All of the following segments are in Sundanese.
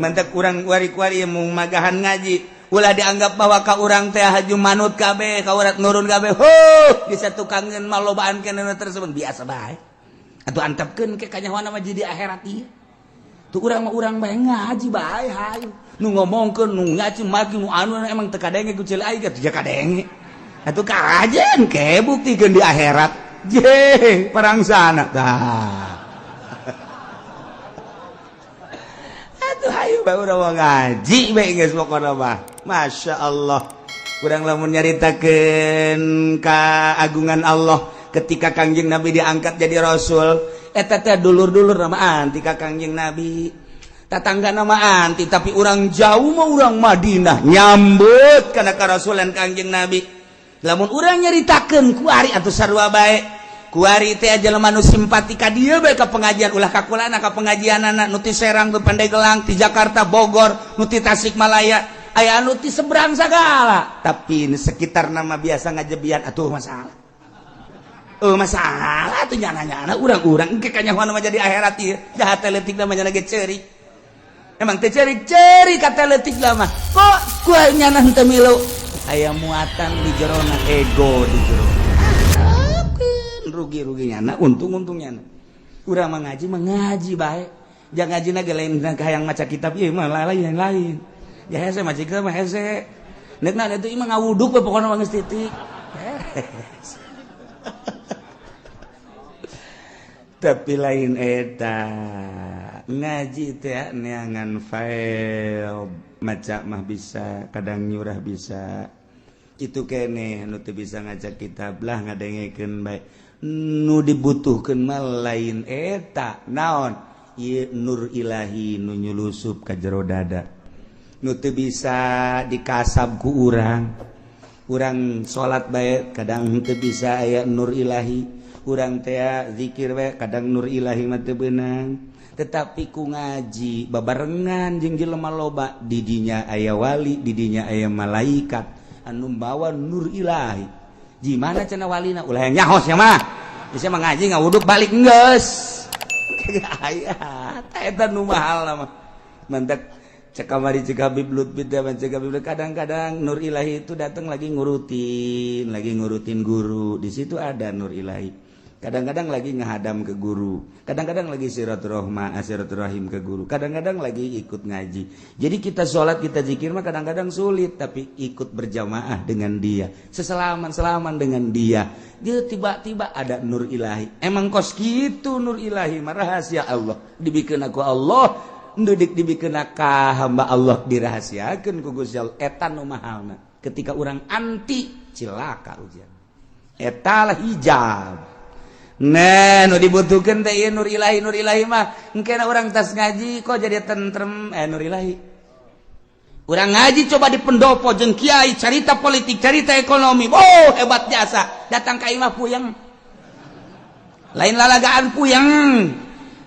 Mantak kurang kuari-kuari mau magahan ngaji ulah dianggap bahwa ka urang teh haju manut kabeh, ka urang nurun kabeh. Huh, bisa tukangeun malobaan keneh tersebut biasa bae. Atuh antepkeun ke kanyahoana mah jadi akhirat ieu. Tuh urang mah urang bae ngaji bae hayu. Nu ngomongkeun nu ngaji maki nu anu emang teu kadenge ku ceuli aing teu kadenge. Atuh kajen ke buktikeun di akhirat. Je, perang sana tah. Aduh, hayu bae urang ngaji bae geus pokona mah. Masya Allah. Kurang lamun nyaritakeun keagungan Allah ketika Kangjeng Nabi diangkat jadi rasul, eta teh dulur-dulur nama anti ka Kangjeng Nabi. Tatangga nama anti, tapi urang jauh mah urang Madinah nyambut kana karasulan Kangjeng Nabi. Lamun urang nyaritakeun kuari atuh sarua bae. Kuari teh jelema nu simpati ka dieu bae ka pengajian ulah ka kulana ka pengajianana nu ti Serang nu Pandeglang ti Jakarta Bogor nu ti Tasikmalaya aya anu ti seberang sagala tapi ini sekitar nama biasa ngajebian atuh masalah. Oh masalah atuh nyana-nyana urang-urang engke kanyahoan mah jadi akhirat ieu jahat leutik mah nyana ge ceurik. Emang teh ceurik-ceurik kata leutik mah kok kuah nyana henteu milu aya muatan di jerona ego di jerona. Rugi-ruginya nah untung-untungnya nah. Urang mengaji mengaji baik jangan ngaji na lain hayang maca kitab ieu mah lain lain ya hese maca kitab mah hese nek na itu imah ngawuduk we pokona mah geus titik. Tapi lain eta ngaji teh neangan file maca mah bisa kadang nyurah bisa itu kene nu teu bisa ngajak kitab lah ngadengekeun bae nu dibutuhkeun mah lain eta naon ieu nur ilahi nu nyulusup ka jero dada nu teu bisa dikasab ku urang. Urang salat bae kadang teu bisa aya nur ilahi, urang teh zikir bae kadang nur ilahi mah teu beunang. Tetapi ku ngaji babarengan jeung jelema loba didinya aya wali, didinya aya malaikat anu bawa nur ilahi. Gimana cenah walina ulah yang nyahos ya mah bisa mengaji ngawuduk balik geus aya eta nu mahal mah mantak cek kamari cek Habib Lutfi teh cek Habib kadang-kadang nur ilahi itu datang lagi ngurutin guru di situ ada nur ilahi. Kadang-kadang lagi ngahadam ke guru, kadang-kadang lagi silaturahim ke guru, kadang-kadang lagi ikut ngaji. Jadi kita sholat, kita zikir mah kadang-kadang sulit, tapi ikut berjamaah dengan dia, seselaman-selaman dengan dia. Dia tiba-tiba ada nur ilahi. Emang kos gitu nur ilahi mah rahasia Allah. Dibikeun aku Allah, ndudik dibikeun ka hamba Allah dirahasiakeun ku Gusti Allah. Eta nu mahalna. Ketika urang anti cilaka ujian. Eta lah hijab. Nah, nu dibutuhkeun teh ieu nur ilahi mah. Engkena urang tas ngaji kok jadi tentrem nur ilahi. Urang ngaji coba di pendopo jeung kiai carita politik, carita ekonomi. Oh, hebat jasa. Datang ka imah puyeng. Lain lalagaan puyeng.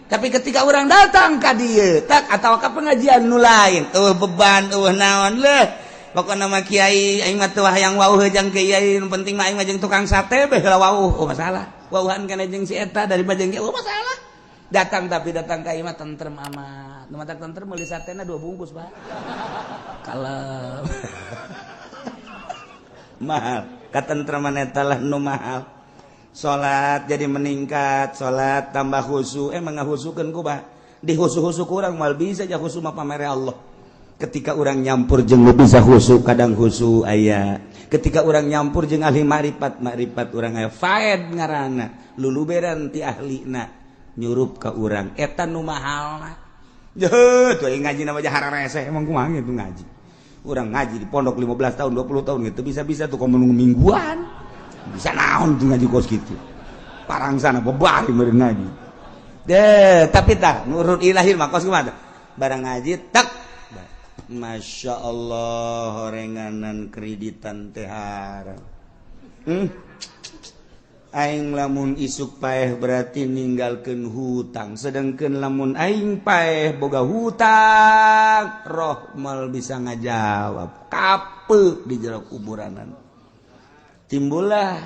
Tapi ketika orang datang ka dieu, tak atau ka pengajian nu lain, eueuh beban, eueuh naon leuh. Pokokna mah kiai aing mah teu hayang wauh jeung kiai, nu penting mah aing mah jeung tukang sate beh heula wauh. Oh masalah. Wauhan kana jeung si eta dari jeung oh masalah. Datang tapi datang ka imah tentrem amat. Nu matak tentrem meuli satena 2 bungkus, Pak. Kalem. Mahal. Katentreman eta lah nu mahal. Salat jadi meningkat, salat tambah khusyuk, emang ngahusukeun ku Pak. Dihusu-husu kurang mal bisa ja khusyuk mah pamere Allah. Ketika orang nyampur jeung nu bisa khusyuk kadang khusyuk aya. Ketika orang nyampur jeung ahli makrifat, makrifat urang aya faed ngaranna, luluberan ti ahlina nyurup ka urang eta nu mahalna. Jeuh, tuh ngaji na mah hararese emang kumaha gitu ngaji. Urang ngaji di pondok 15 tahun, 20 tahun gitu bisa-bisa tuh komo mingguan. Bisa naon tuh ngaji kos gitu. Parang sana bebari meureun ngaji. Deh, tapi tah nurut ilahi mah kos kumaha. Barang ngaji tak Masya Allah horenganan kreditan teh haram. Aing lamun isuk paeh berarti ninggalkeun hutang, sedangkan lamun aing paeh boga hutang roh mal bisa ngajawab kape di jero kuburanan. Timbullah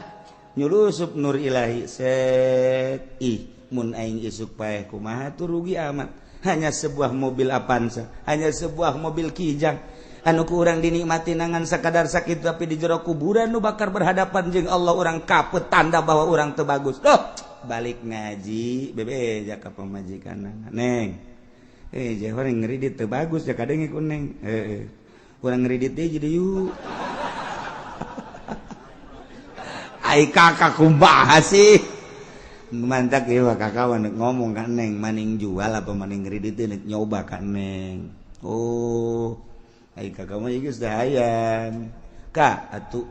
nyulusup nur ilahi set ih mun aing isuk paeh kumaha tuh rugi amat. Hanya sebuah mobil Avanza, hanya sebuah mobil Kijang anu ku urang dinikmati nangan sakadar sakit, tapi di jero kuburan nu bakal berhadapan jeung Allah urang kapet, tanda bahwa urang teu bagus. Duh, balik ngaji bebe ka pamajikan, "Neng, eh, urang ngeridit teu bagus ya." Kadang ikut, "Neng, eh, urang ngeridit deh jadi yuk." Ai kakak kumaha sih? Mantap ya kakak ngomong kan, "Neng, maning jual apa maning ngeridit nek nyoba kan, Neng?" "Oh, ai kakak mah geus hayang kak atuh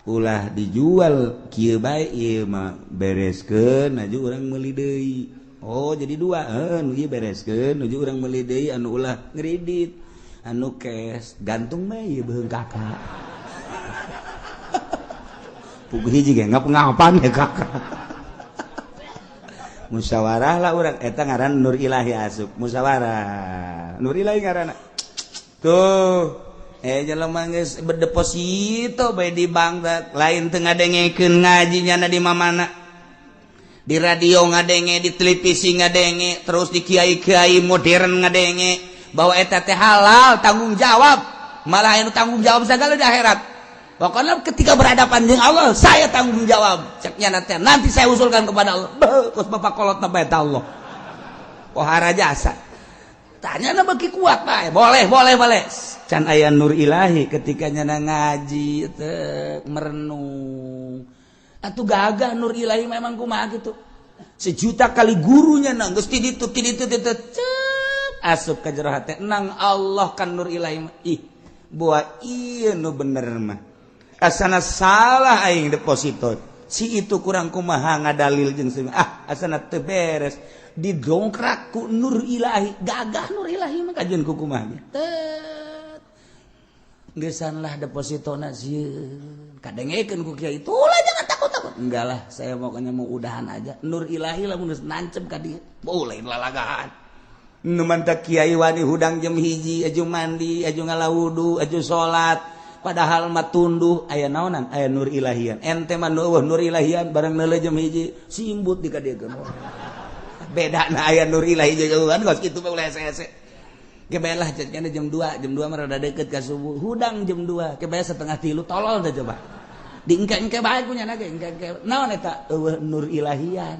ulah dijual, kieu bae ieu mah, bereskeun aju urang meuli deui." "Oh, jadi dua heuh, nu ieu bereskeun nuju urang meuli deui, anu ulah ngeridit, anu cash gantung mah ieu beuheung kakak." Puguh hiji ge ngap-ngapan ya kakak. Musyawarah lah urang, eta ngaran nur ilahi asup musyawarah, nur ilahi ngaranna tuh. Eh, jelema geus berdeposito bae di bank, lain teu ngadengekeun ngaji nyana di mamana, di radio ngadenge, di televisi ngadenge, terus di kiai-kiai modern ngadenge bahwa eta teh halal, tanggung jawab, malah anu tanggung jawab segala di akhirat. Pokoknya ketika berhadapan dengan Allah saya tanggung jawab, ceknya nanti, nanti saya usulkan kepada Allah. Beuh, bapak kolot na Allah pohara jasa tanya na bagi kuat bae. Boleh, boleh, boleh. Can aya nur ilahi. Ketika nyana ngaji teh merenung atuh gagah nur ilahi, memang kumaha gitu, sejuta kali gurunya nang geus ti ditu ti ditu ti cep asup ka jero hate nang Allah kan nur ilahi. Ih, buah ieu nu bener mah, asana salah aing deposito si itu, kurang kumaha ngadalil jeung ah, asana teu beres, didongkrak ku nur ilahi. Gagah nur ilahi mah kajian ku kumaha. Tet geusan lah deposito na sieun, kadengekeun ku kiai, "Itulah, jangan takut-takut." "Enggak lah, saya pokoknya mau udahan aja." Nur ilahi lah mun nancep ka dieu, boleh lalagahan. Nu mantak kiai wani hudang jam 1, aju mandi, aju ngala wudu, aju salat, padahal mah tunduh, aya naonan, aya nur ilahian. Ente mah nur ilahian bareng neuleuh jam 1 simbut di ka dieu. Beda na aya nur ilahi jauhan kos kitu mah, ulah hese-hese. Kebae lah jadinya jam 2, jam 2 mah rada deket ka subuh. Hudang jam 2, kebae setengah tilu, tolol dah coba. Di engke-engke bae punya ge engke-engke. Naon eta? Eueuh nur ilahian.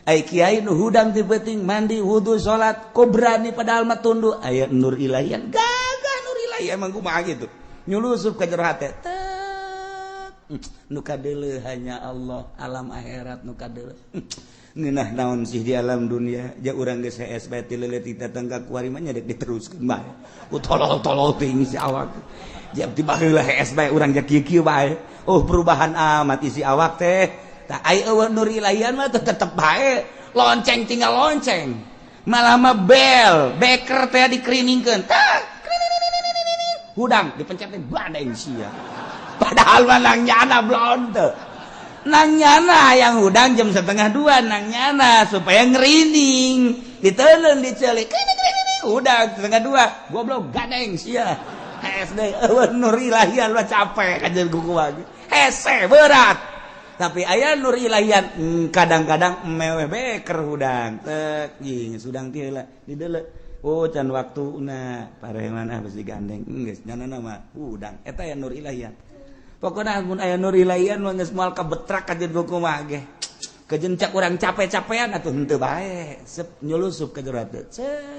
Ai kiai nu hudang ti peuting, mandi, wudu, salat, kok berani padahal mah tunduh, aya nur ilahian. Gagah nur ilahi emang kumaha gitu. Nyulusup ka jero hate. Nu kadeuleu hanya Allah, alam akhirat nu kadeuleu. Ngeunah naon sih di alam dunia? Ja urang geus hees bae ti leuleut tetangga kuari mah nya dek diteruskeun bae. Ku tolol-tolol teuing si awak. Ja ti baheula hees bae urang ja kieu-kieu bae. Oh, perubahan amat isi awak teh. Tah, ai eueuh nur ilahian mah tetep bae. Lonceng tinggal lonceng. Malah mah bel, beker teh dikriningkeun. Tah, hudang dipencet badeng sia. Padahal mah nang nyana blon teu. Nang nyana yang hudang jam 1.30, nang nyana supaya ngerining ditelen dicelik udah 1.30, goblok, gadeng sia. SD eueuh nur ilahian mah capek kajeun kuku lagi hese berat, tapi aya nur ilahian kadang-kadang meweh beker hudang tek jing sudang ti heula dideuleu, oh, can waktuna, pareman ah geus digandeng geus nyana mah hudang. Eta aya nur ilahian. Pokoknya mun aya nur ilahian mah geus moal kabetrak kajeun buku mah ge. Kejencak urang capek-capean atuh henteu bae, sep nyulusup ka jero hate. Cet.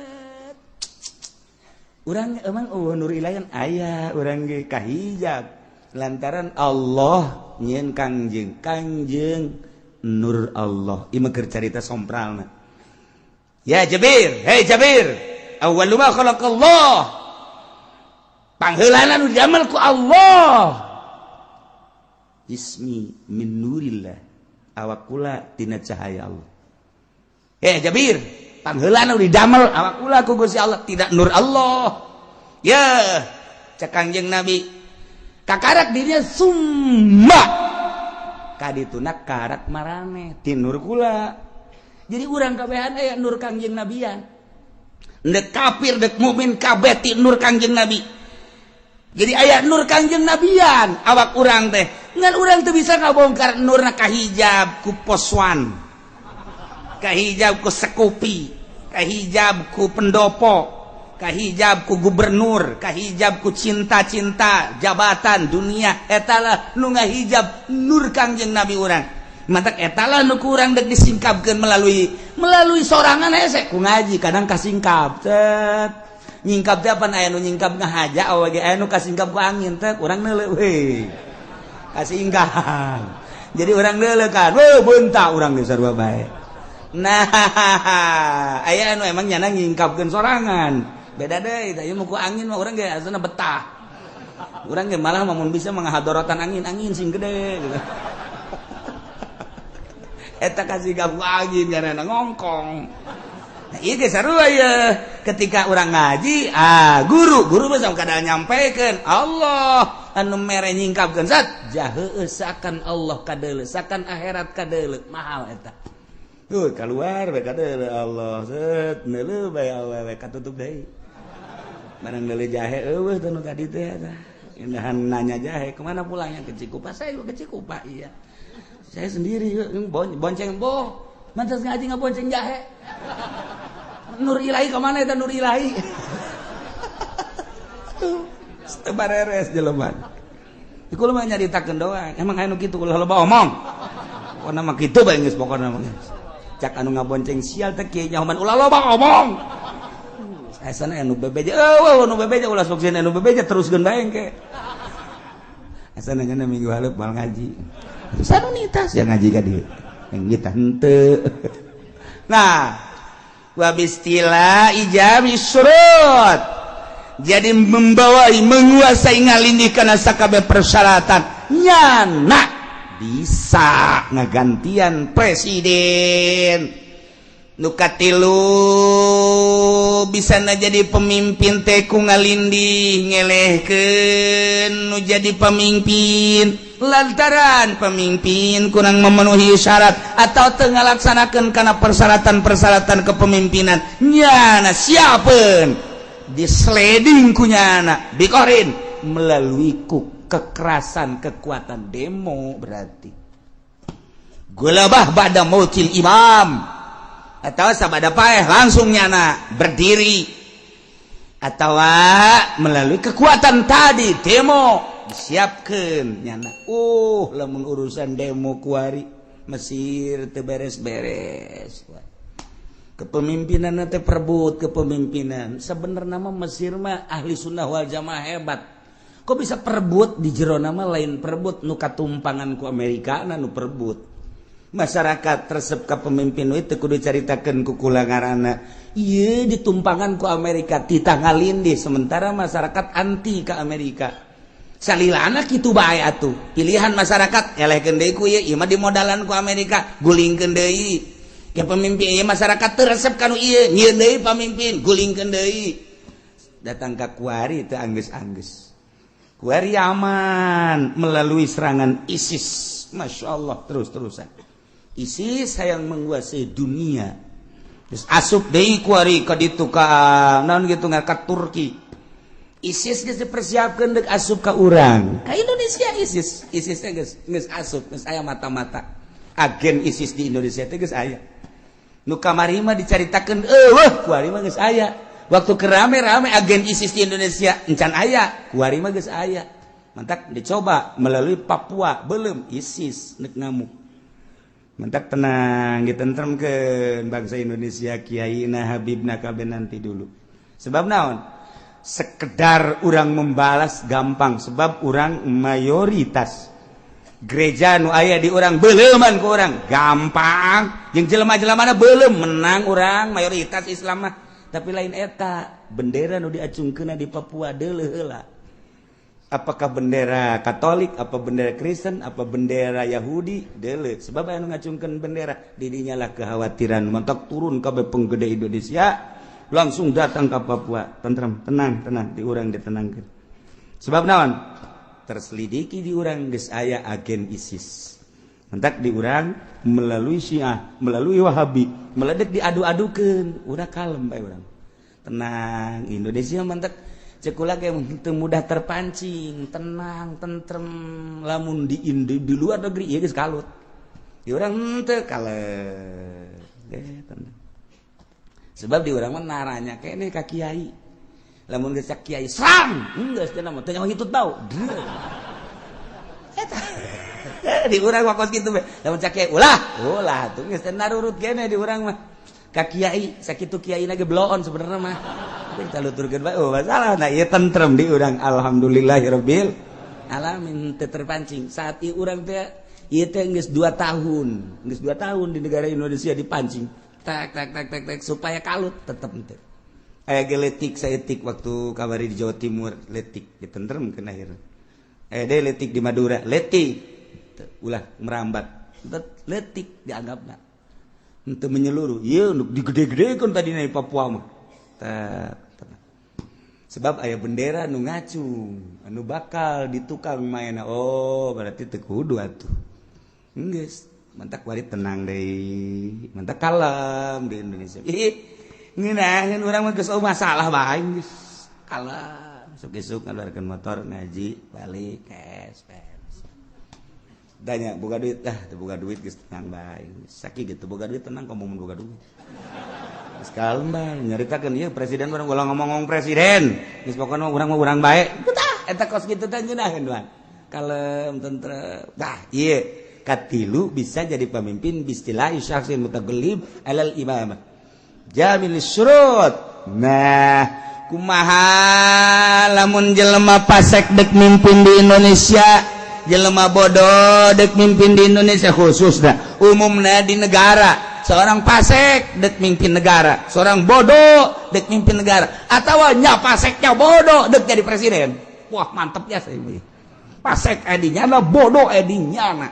Urang emang eueuh nur ilahian? Aya, urang ge kahijab lantaran Allah nyieun Kangjeng, Kangjeng nur Allah. Ieu mah keur carita sompralna. Ya Jabir, hey Jabir, awwalu ma khalaqallah. Pangheulana nu didamel ku Allah. Jismi min nurillah, awak kula tina cahaya Allah. Eh Jabir, pangheulana didamel awak kula ku Gusti Allah tidak nur Allah ya. Cek Kangjeng Nabi, kakarak dirinya summa kadituna karak marane ti nur kula. Jadi urang kabehan aya nur Kangjeng Nabian, dek kafir dek mukmin kabeh ti nur Kangjeng Nabi. Jadi aya nur Kangjeng Nabian awak urang teh. Ngan urang tuh bisa ngabongkar nurna, kahijab ku poswan, kahijab ku sekupi. Kahijab ku pendopo, kahijab ku gubernur, kahijab ku cinta-cinta jabatan dunia. Etalah nu ngahijab nur Kangjeng Nabi urang. Matak etalah nu kurang dek disingkapkeun melalui melalui sorangan hese ku ngaji. Kadang kasingkap, cet, nyingkap teh apa? Aya nu nyingkap ngahaja awe ge, aya nu kasingkap ku angin teh. Urang neuleuh we kasingkap, jadi urang neuleuh kan, weh, bentak urang geus sarua bae. Nah, aya anu emang nyana nyingkapkeun sorangan, beda deui. Tah, ieu mah ku angin mah urang ge asana betah. Urang ge malah mun bisa menghadorotan angin, angin sing gede gitu. Eta kasingkap ku angin karena ngongkong. Nah, ieu ge sarua ye. Ketika urang ngaji, ah, guru guru mah kadang nyampaikan Allah anu mere nyingkapkeun zat jahe, seakan Allah kadeuleu, seakan akhirat kadeuleu, mahal eta. Tuh, keluar bae kadeuleu Allah, set, neuleuh bae awewe katutup deui. Barang neuleuh jahe eueuh teh nu tadi teh eta. Indahan nanya jahe, kemana pulangnya? Ke Cikupa. Saya ke Cikupa, iya. Saya sendiri bonceng boh. Mantas ngaji bonceng jahe. Nur Ilahi kemana eta Nur Ilahi? Teu bareres jelema. Iku mah nyaritakeun doang. Emang aya nu kitu, ulah loba omong. Pokona mah kitu bae geus, pokona mah. Cak anu ngabonceng, sial teh kieu nyahoman ulah loba omong. Asana anu bebeja, eueuh anu bebeja ulah sok sieun, anu bebeja teruskeun bae engke. Asana nya minggu hareup moal ngaji. Sanunitas ya ngaji ka dieu. Yang kita henteu. Nah, wa bistila ijabi surut. Jadi membawai, menguasai, ngalindih kana sakabeh persyaratan, nyana bisa ngagantian presiden. Nu katilu, bisa na jadi pemimpin teh ku ngalindih ngelehkeun nu jadi pemimpin lantaran pemimpin kurang memenuhi syarat atau teu ngalaksanakeun kana persyaratan-persyaratan kepemimpinan, nyana siapeun disleding ku nyana bikorin melalui ku kekerasan, kekuatan demo. Berarti gulabah ba'da mautil imam atau sabada paeh langsung nyana berdiri atau melalui kekuatan tadi demo disiapkan nyana. Lamun urusan demo kuari Mesir teu beres-beres kepemimpinan teh, perebut kepemimpinan. Sebenarnya mah Mesir mah ahli sunnah wal jamaah hebat, kok bisa perebut di jero nama? Lain perebut nu katumpangan ku Amerika, nu perebut masyarakat resep ka pemimpin itu kudu caritakeun ku kula ngaranna ieu ditumpangan ku Amerika, titah ngalindih, sementara masyarakat anti ke Amerika. Salilana kitu bae atuh, pilihan masyarakat elehkeun deui ku ieu, ieu mah dimodalan ku Amerika, gulingkeun deui ke pemimpin ieu. Masyarakat teu resep kanu ieu, nyieun deui pamimpin, gulingkeun deui. Datang ka kuari teu anggeus-anggeus, kuari aman melalui serangan ISIS. Masya Allah, terus-terusan ISIS yang menguasai dunia. Terus asup deui kuari ka ditu, ka naon gitu, ka Turki. ISIS geus dipersiapkeun deuk asup ka urang, ka Indonesia. ISIS ISIS geus geus asup, geus aya mata-mata agen ISIS di Indonesia teh geus aya. Nu kamari mah dicaritakeun eueuh, kuari mah geus aya. Waktu kerame-rame agen ISIS di Indonesia encan aya, kuari mah geus aya. Mantak dicoba melalui Papua, belum ISIS nek ngamuk. Mantak tenang, ditentremkeun bangsa Indonesia, kiai na, habibna, kabeh nanti dulu. Sebab naon? Sekedar orang membalas gampang, sebab orang mayoritas. Gereja nu aya di urang beleuman ku urang gampang, jeung jelema-jelemana belum menang, urang mayoritas Islam mah. Tapi lain eta, bendera nu diacungkeun di Papua deuleuh heula. Apakah bendera Katolik, apa bendera Kristen, apa bendera Yahudi, deuleuh. Sebab anu ngacungkeun bendera didinya lah kekhawatiran. Mantak turun kabeh penggede Indonesia langsung datang ke Papua. Tentrem, tenang, tenang, di urang ditenangkeun. Sebab naon? Terselidiki di urang geus aya agen ISIS. Mantak di urang melalui Syiah, melalui Wahabi, meledek diadu-adukeun, udah kalem bae urang. Tenang, Indonesia mantak cek kula ge teu mudah terpancing, tenang, tentrem. Lamun di luar negeri ieu geus kalut. Di urang henteu, kalem. Tenang. Sebab di urang mah naranya kene ka kiai. Lamun geus kiai serang, geus cenah mah teu nyaho hitut bau. Eta di urang mah kos kitu be. Lamun cak kiai ulah, ulah tuh geus narurut kene di urang mah. Ka kiai sakitu kiai ge bloon sebenarnya mah. Kita luturkeun bae, oh masalah. Nah, ieu tentrem di urang, alhamdulillahirabbil alamin, teu terpancing. Saat ieu urang teh ieu teh geus 2 tahun, geus 2 tahun di negara Indonesia dipancing. Tak tak tak tak tak supaya kalut tetep henteu. Aya ge letik saeutik waktu kabari di Jawa Timur, letik ditentremkeun akhirna. Aya deui letik di Madura, letik ulah merambat. Letik dianggapna. Henteu menyeluruh. Ieu nu digede-gedekeun tadina di Papua mah. Sebab aya bendera nu ngacung, anu bakal ditukang maena. Oh, berarti teu kudu atuh. Geus, mantak wari tenang deui, mantak kalem di Indonesia. Ih, ngeunaheun urang mah geus masalah bae geus. Kalem, isuk-isuk ngaluarkeun motor ngaji, balik cash beres. Tanya boga duit, ah teu boga duit geus tenang bae. Sakieu gitu boga duit tenang komo mun boga duit. Geus kalem bae nyaritakeun ieu presiden urang ulah ngomong-ngomong presiden. Geus pokona urang mah urang bae. Tah eta kos kitu teh ngeunaheun doang. Kalem tentrem. Tah ieu katilu bisa jadi pemimpin bistilahi syakhsin mutagallib alal imamah. Jamil syurut. Nah, kumaha lamun jelema pasek dek mimpin di Indonesia, jelema bodoh dek mimpin di Indonesia khususna, umumna di negara. Seorang pasek dek mimpin negara, seorang bodoh dek mimpin negara, atau nya paseknya bodoh dek jadi presiden. Wah, mantep ya saya ini. Pasek edinya na bodoh edinya na.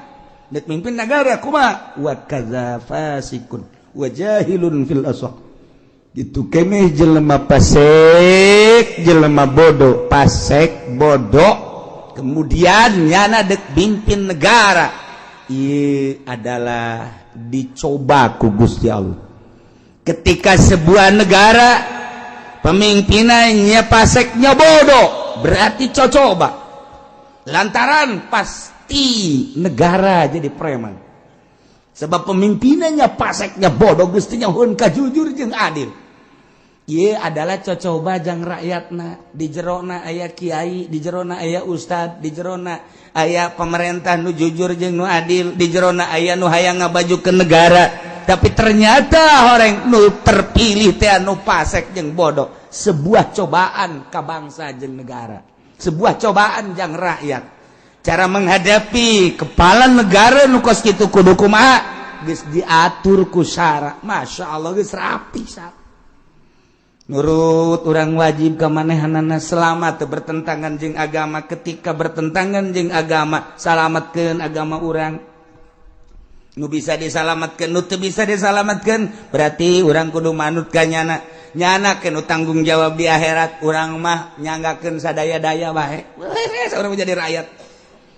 Dek mimpin negara kumaha? Wa kadza fasikun wa jahilun fil asah. Gitu keneh jelema pasek, jelema bodoh, pasek bodoh, kemudian nyana dek mimpin negara. Ieu adalah dicoba ku Gusti Allah. Ketika sebuah negara pemimpinannya paseknya bodoh, berarti cocoba. Lantaran pasti negara jadi preman. Sebab pemimpinannya paseknya bodoh, gustinya hun kajujur jeung adil. Ieu adalah cocoba jang rakyatna. Di jerona aya kiai, di jerona aya ustad, di jerona aya pemerintah nu jujur jeung nu adil, di jerona aya nu hayang ngabajukeun negara. Tapi ternyata orang nu terpilih teh anu pasek jeung bodoh. Sebuah cobaan ka bangsa jeung negara. Sebuah cobaan jang rakyat. Cara menghadapi kepala negara nu kos kitu kudu kumaha? Geus diatur ku syara. Masya Allah geus rapi syara. Nurut urang wajib ka manehanana selama teu bertentangan jeung agama. Ketika bertentangan jeung agama, salamatkeun agama urang. Nu bisa disalamatkeun, nu teu bisa disalamatkeun, berarti urang kudu manut ka nyana. Nyana nu tanggung jawab di akhirat, urang mah nyanggakeun sadaya-daya bae. Urang mah jadi rakyat.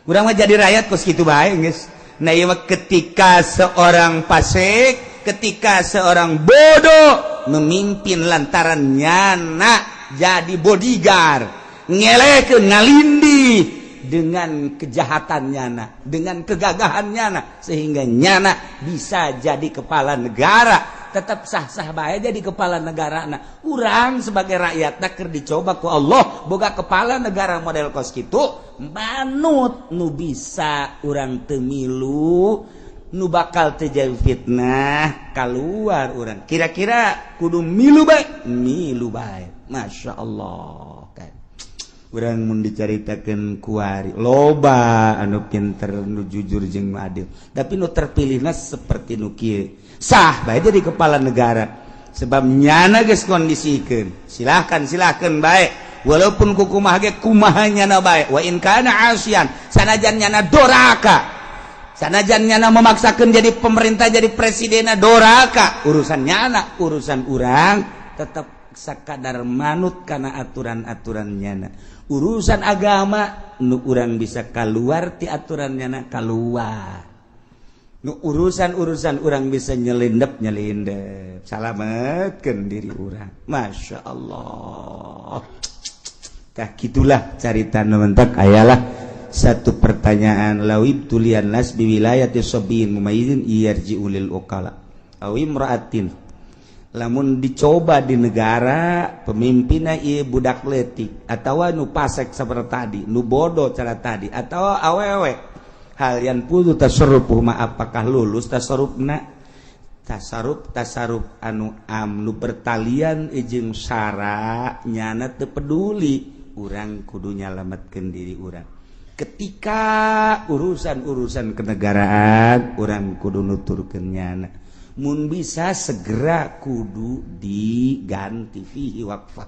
Urang mah jadi rakyat kos kitu bae geus. Nah, ieu mah ketika seorang fasik, ketika seorang bodoh memimpin lantaran nyana jadi bodyguard, ngelekeun ngalindih dengan kejahatan nyana, dengan kegagahan nyana, sehingga nyana bisa jadi kepala negara. Tetap sah-sah bae jadi kepala negara. Nah, urang sebagai rakyat keur dicoba ku Allah boga kepala negara model kos kitu, manut nu bisa urang teu milu, nu bakal terjadi fitnah keluar urang kira-kira kudu milu bae, milu bae. Masya Allah kan urang mun dicaritakeun kuari loba anu pinter, nu jujur jeung nu adil, tapi nu terpilihna seperti nu kieu sah bae jadi kepala negara sebab nyana geus kondisikeun. Silahkan, silahkan bae, walaupun kukumaha ge kumaha nyana bae. Wa in kana asian, sanajan nyana doraka, sanajan nyana memaksakan jadi pemerintah, jadi presiden doraka, urusan nyana. Urusan urang tetap sakadar manut karena aturan-aturan nyana. Urusan agama nu urang bisa keluar ti aturan nyana keluar, nu urusan-urusan urang bisa nyelindep nyelindep, salametkeun diri urang. Masya Allah. Tah gitulah carita nu mentak ayalah satu pertanyaan, law ibtuliyan nas bi wilayati sabiyin mumayyizin yarji'u lil uqala aw imra'atin. Lamun dicoba di negara pemimpinnya ieu budak leutik atau nu pasek seperti tadi, nu bodoh cara tadi atau awewe, hal yang putu tasarruf mah apakah lulus tasarrufna? Tasarruf tasarruf anu am nu pertalian jeung sara nyana teu peduli. Urang kudu nyalametkeun diri urang ketika urusan-urusan kenegaraan. Urang kudu nuturkeun nyana, mun bisa segera kudu diganti. Fihi waqfah,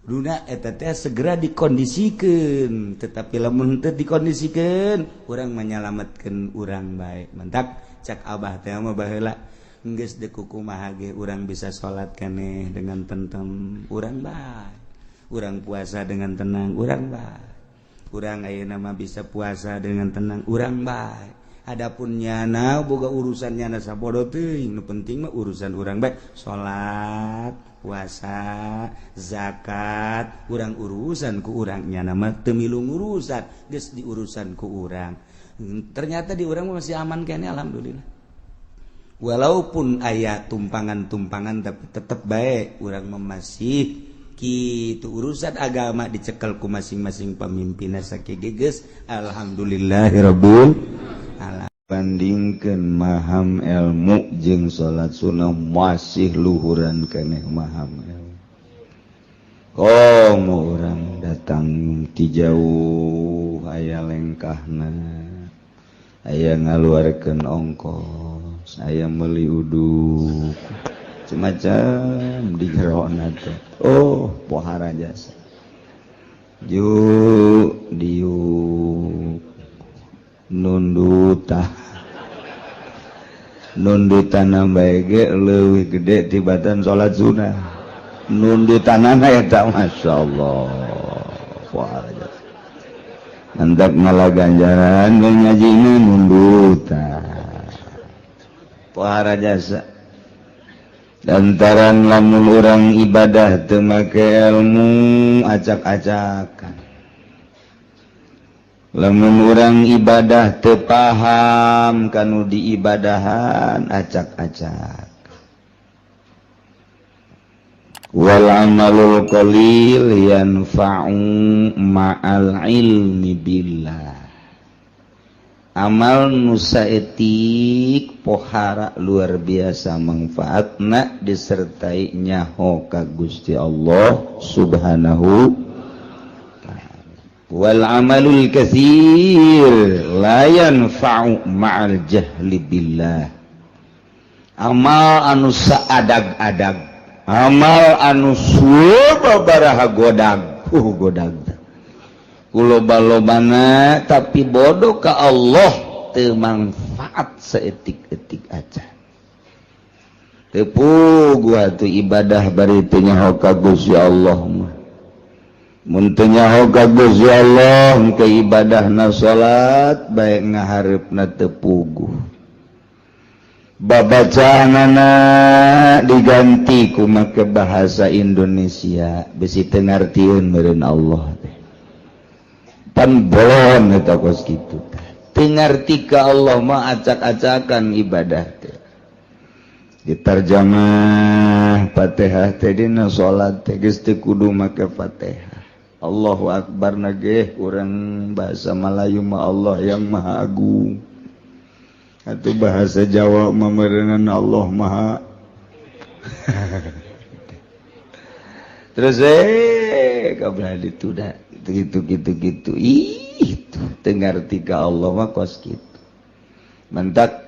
kuduna eta teh segera dikondisikan. Tetapi lamun teu dikondisikan, urang menyelamatkan urang bae. Mantak cak Abah teh mah baheula, geus deuk kumaha ge urang bisa salat keneh dengan tentrem, urang bae. Urang puasa dengan tenang, urang bae. Urang ayeuna mah bisa puasa dengan tenang, urang bae. Adapun nyana boga urusan nyana sabodo teuing, nu penting mah urusan urang bae. Salat, puasa, zakat, urang urusan ku urang. Nyana mah teu milu urusan, geus diurusan ku urang. Ternyata di urang masih aman kene, alhamdulillah. Walaupun aya tumpangan-tumpangan, tapi tetep bae urang masih kitu. Urusan agama dicekel ku masing-masing pemimpinna sakieu geus, alhamdulillahirabbil alamin. Bandingkan maham ilmu jeung salat sunnah, masih luhuran keneh maham ilmu. Komo orang datang ti jauh, aya lengkahna, aya ngaluarkeun ongkos, aya meuli uduk semacam di jerona teh. Oh, pohara jasa ju diuk nundutah nundutan bae ge leuwih gede tibatan salat sunnah nundutanana eta. Masyaallah, pohara jasa. Mantap, malah ganjaran ngajina nundutan, pohara jasa. Lantaran lamun orang ibadah teu make ilmu, acak-acakan. Lamun orang ibadah teu paham kanu diibadahan, acak-acak. Wal amalul qalil yanfa'u ma'al ilmi billah. Amal nu saeutik pohara luar biasa manfaatna disertai nyaho ka Gusti Allah Subhanahu. Wal amalul katsir la yanfa'u ma'al jahli billah. Amal anu saadag-adag, amal anu sababaraha godag, godag kuloba-lobana, tapi bodoh ka Allah, teu manfaat saeutik-eutik aja. Teu puguh atuh ibadah bari teu nyaho ka Gusti Allah mah. Mun teu nyaho ka Gusti Allah ke ibadahna, salat bae ngaharepna teu puguh, babacaanana diganti ku make bahasa Indonesia, bisi teu ngartieun meureun Allah teh. Pan bolon eta kos kitu. Teu ngarti ka Allah mah acak-acakan ibadah teh. Diterjemah Fatihah teh dina salat teh geus teu kudu make Fatihah. Allahu Akbar nage urang bahasa Melayu mah Allah yang Maha Agung, atau bahasa Jawa mah meureunan Allah Maha. Terus kabeh ditunda gitu gitu gitu. Ih, teu ngarti ka Allah mah kos kitu. Mantak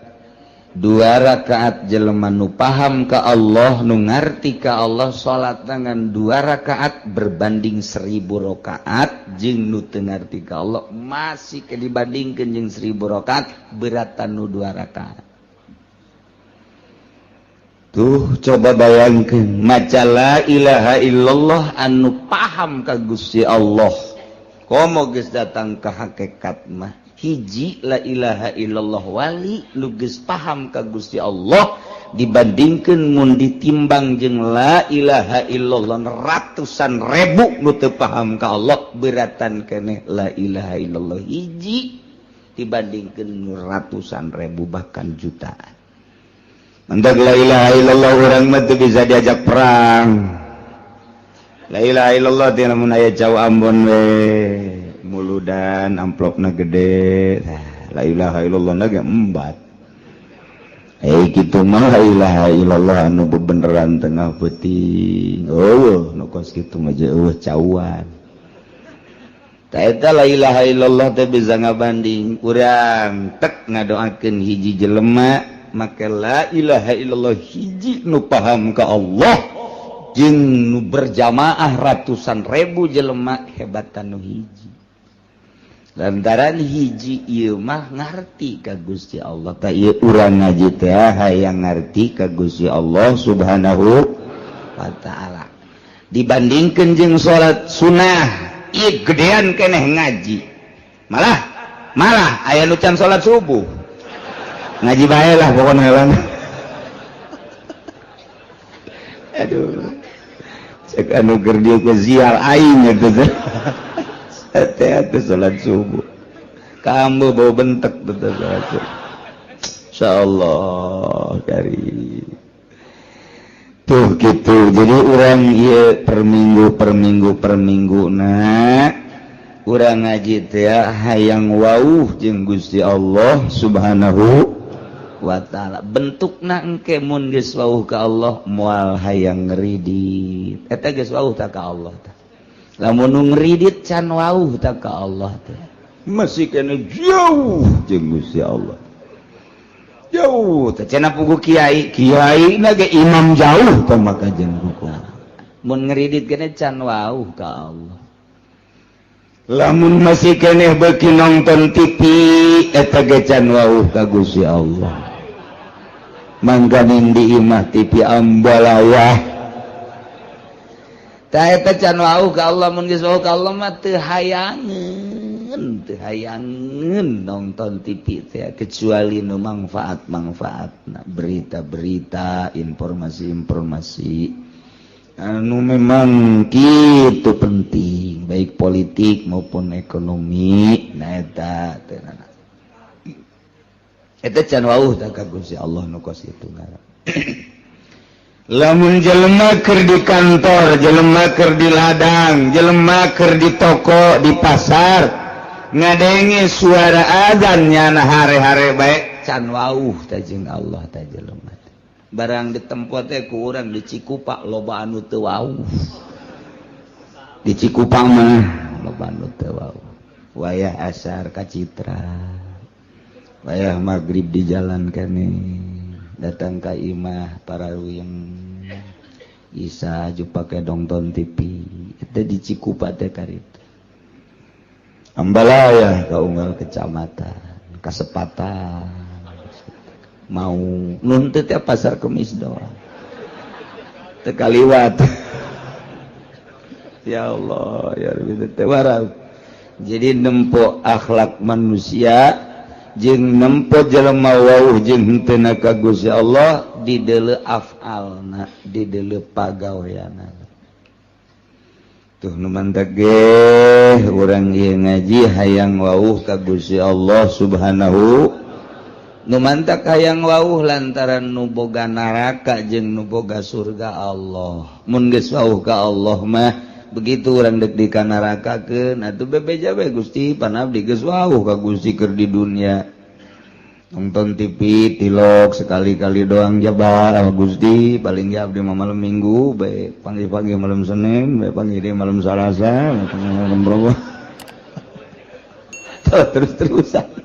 dua rakaat jelema nu paham ka Allah, nu ngarti ka Allah, salat dengan dua rakaat berbanding 1000 rakaat jeung nu teu ngarti ka Allah, masih ke dibandingkeun jeung 1000 rakaat, beratan nu dua rakaat. Tuh, coba bayangkan maca la ilaha illallah anu paham ka Gusti Allah, komo geus datang ke hakikat mah, hiji la ilaha illallah wali nu geus paham ka Gusti Allah dibandingkeun mun ditimbang jeung la ilaha illallah ratusan ribu nu teu paham ka Allah, beratan keneh la ilaha illallah hiji dibandingkeun ratusan ribu bahkan jutaan. Mantak la ilaha illallah urang mah teu bisa diajak perang. La ilaha illallah teh lamun aya cau Ambon we muludan, amplopna gede. La ilaha illallah na ge embat. Eh, kitu mah la ilaha illallah anu bebeneran tengah peuting. Eueuh nu kos kitu mah, eueuh cauan. Ta eta la ilaha illallah teh bisa ngabanding urang tek ngadoakeun hiji jelema make la ilaha illallah hiji nu paham ka Allah jeung nu berjamaah ratusan ribu jelema, hebatan nu hiji, lantaran hiji ieu mah ngarti ka Gusti Allah. Ta ieu urang ngaji teh hayang ngarti ka Gusti Allah Subhanahu wa Ta'ala. Dibandingkeun jeung salat sunnah, ieu gedean keneh ngaji. Malah malah aya nu can salat subuh, ngaji bae lah pokoknya lah. Aduh, cek anu keur dieu ke zial aing eta teh. Teh atuh salat subuh kamu bau bentek betul salat subuh. Insyaallah kari tuh gitu. Jadi urang ieu per minggu, per minggu, per minggu. Nah, urang ngaji teh hayang wauh jeung Gusti Allah Subhanahu wa Ta'ala. Bentukna engke mun geus wauh ka Allah, moal hayang ngeridit. Eta geus wauh ta ka Allah tah. Lamun nu ngeridit, can wauh ta ka Allah teh, masih kena jauh jeung Gusti Allah, jauh teh. Cenah pugu kiai, kiai na ge imam jauh tah, maka jeung hukum mun ngeridit kene can wauh ka Allah. Lamun masih keneh beuki nonton TV, eta ge can wauh ka Gusti Allah. Mangganing di imah TV ambalawah, tah eta can wauh ka Allah. Mun geus wauh ka Allah mah teu hayangeun, teu hayangeun nonton TV teh, kecuali nu manfaat-manfaatna, berita-berita, informasi-informasi anu memang gitu penting, baik politik maupun ekonomi. Nah, eta teh, eta can wauh tah ka Gusti Allah nu kos kitu ngaran. Lamun jelema keur di kantor, jelema keur di ladang, jelema keur di toko, di pasar, ngadenge suara azan nyana hare-hare bae, can wauh tah jeung Allah tah jelema. Barang di tempat teh ku urang di Cikupa loba anu teu wauh. Di Cikupa mah loba anu teu wauh. Wayah asar ka Citra, wayah maghrib di jalan kene, datang ka imah para yang Isa ju pake nonton TV. Eta di Cikupa teh karita Ambalaya ka unggal kecamatan, kasepatan mau nuntut ya, pasar Kemis doang tekaliwat. Ya Allah ya Rabbi, teh. Jadi nempo akhlak manusia jeung nempo jelema wauh jeung henteu ka Gusti Allah di deuleu afalna, di deuleu pagaweanna. Tuh, nu mantak ge urang ieu ngaji hayang wauh ka Gusti Allah Subhanahu. Nu mantak hayang wauh lantaran nu boga naraka jeung nu boga surga Allah. Mun geus wauh ka Allah mah, begitu urang dek di kanarakakeun atuh bebeja we, "Gusti, pan abdi geus wauh ka Gusti keur di dunia. Nonton TV tilok sekali-kali doang jaba Gusti, paling ge abdi mah malam Minggu bae, panggih-panggih malam Senin bae, panggih di malam Salasa, malam Rebo." Terus-terusan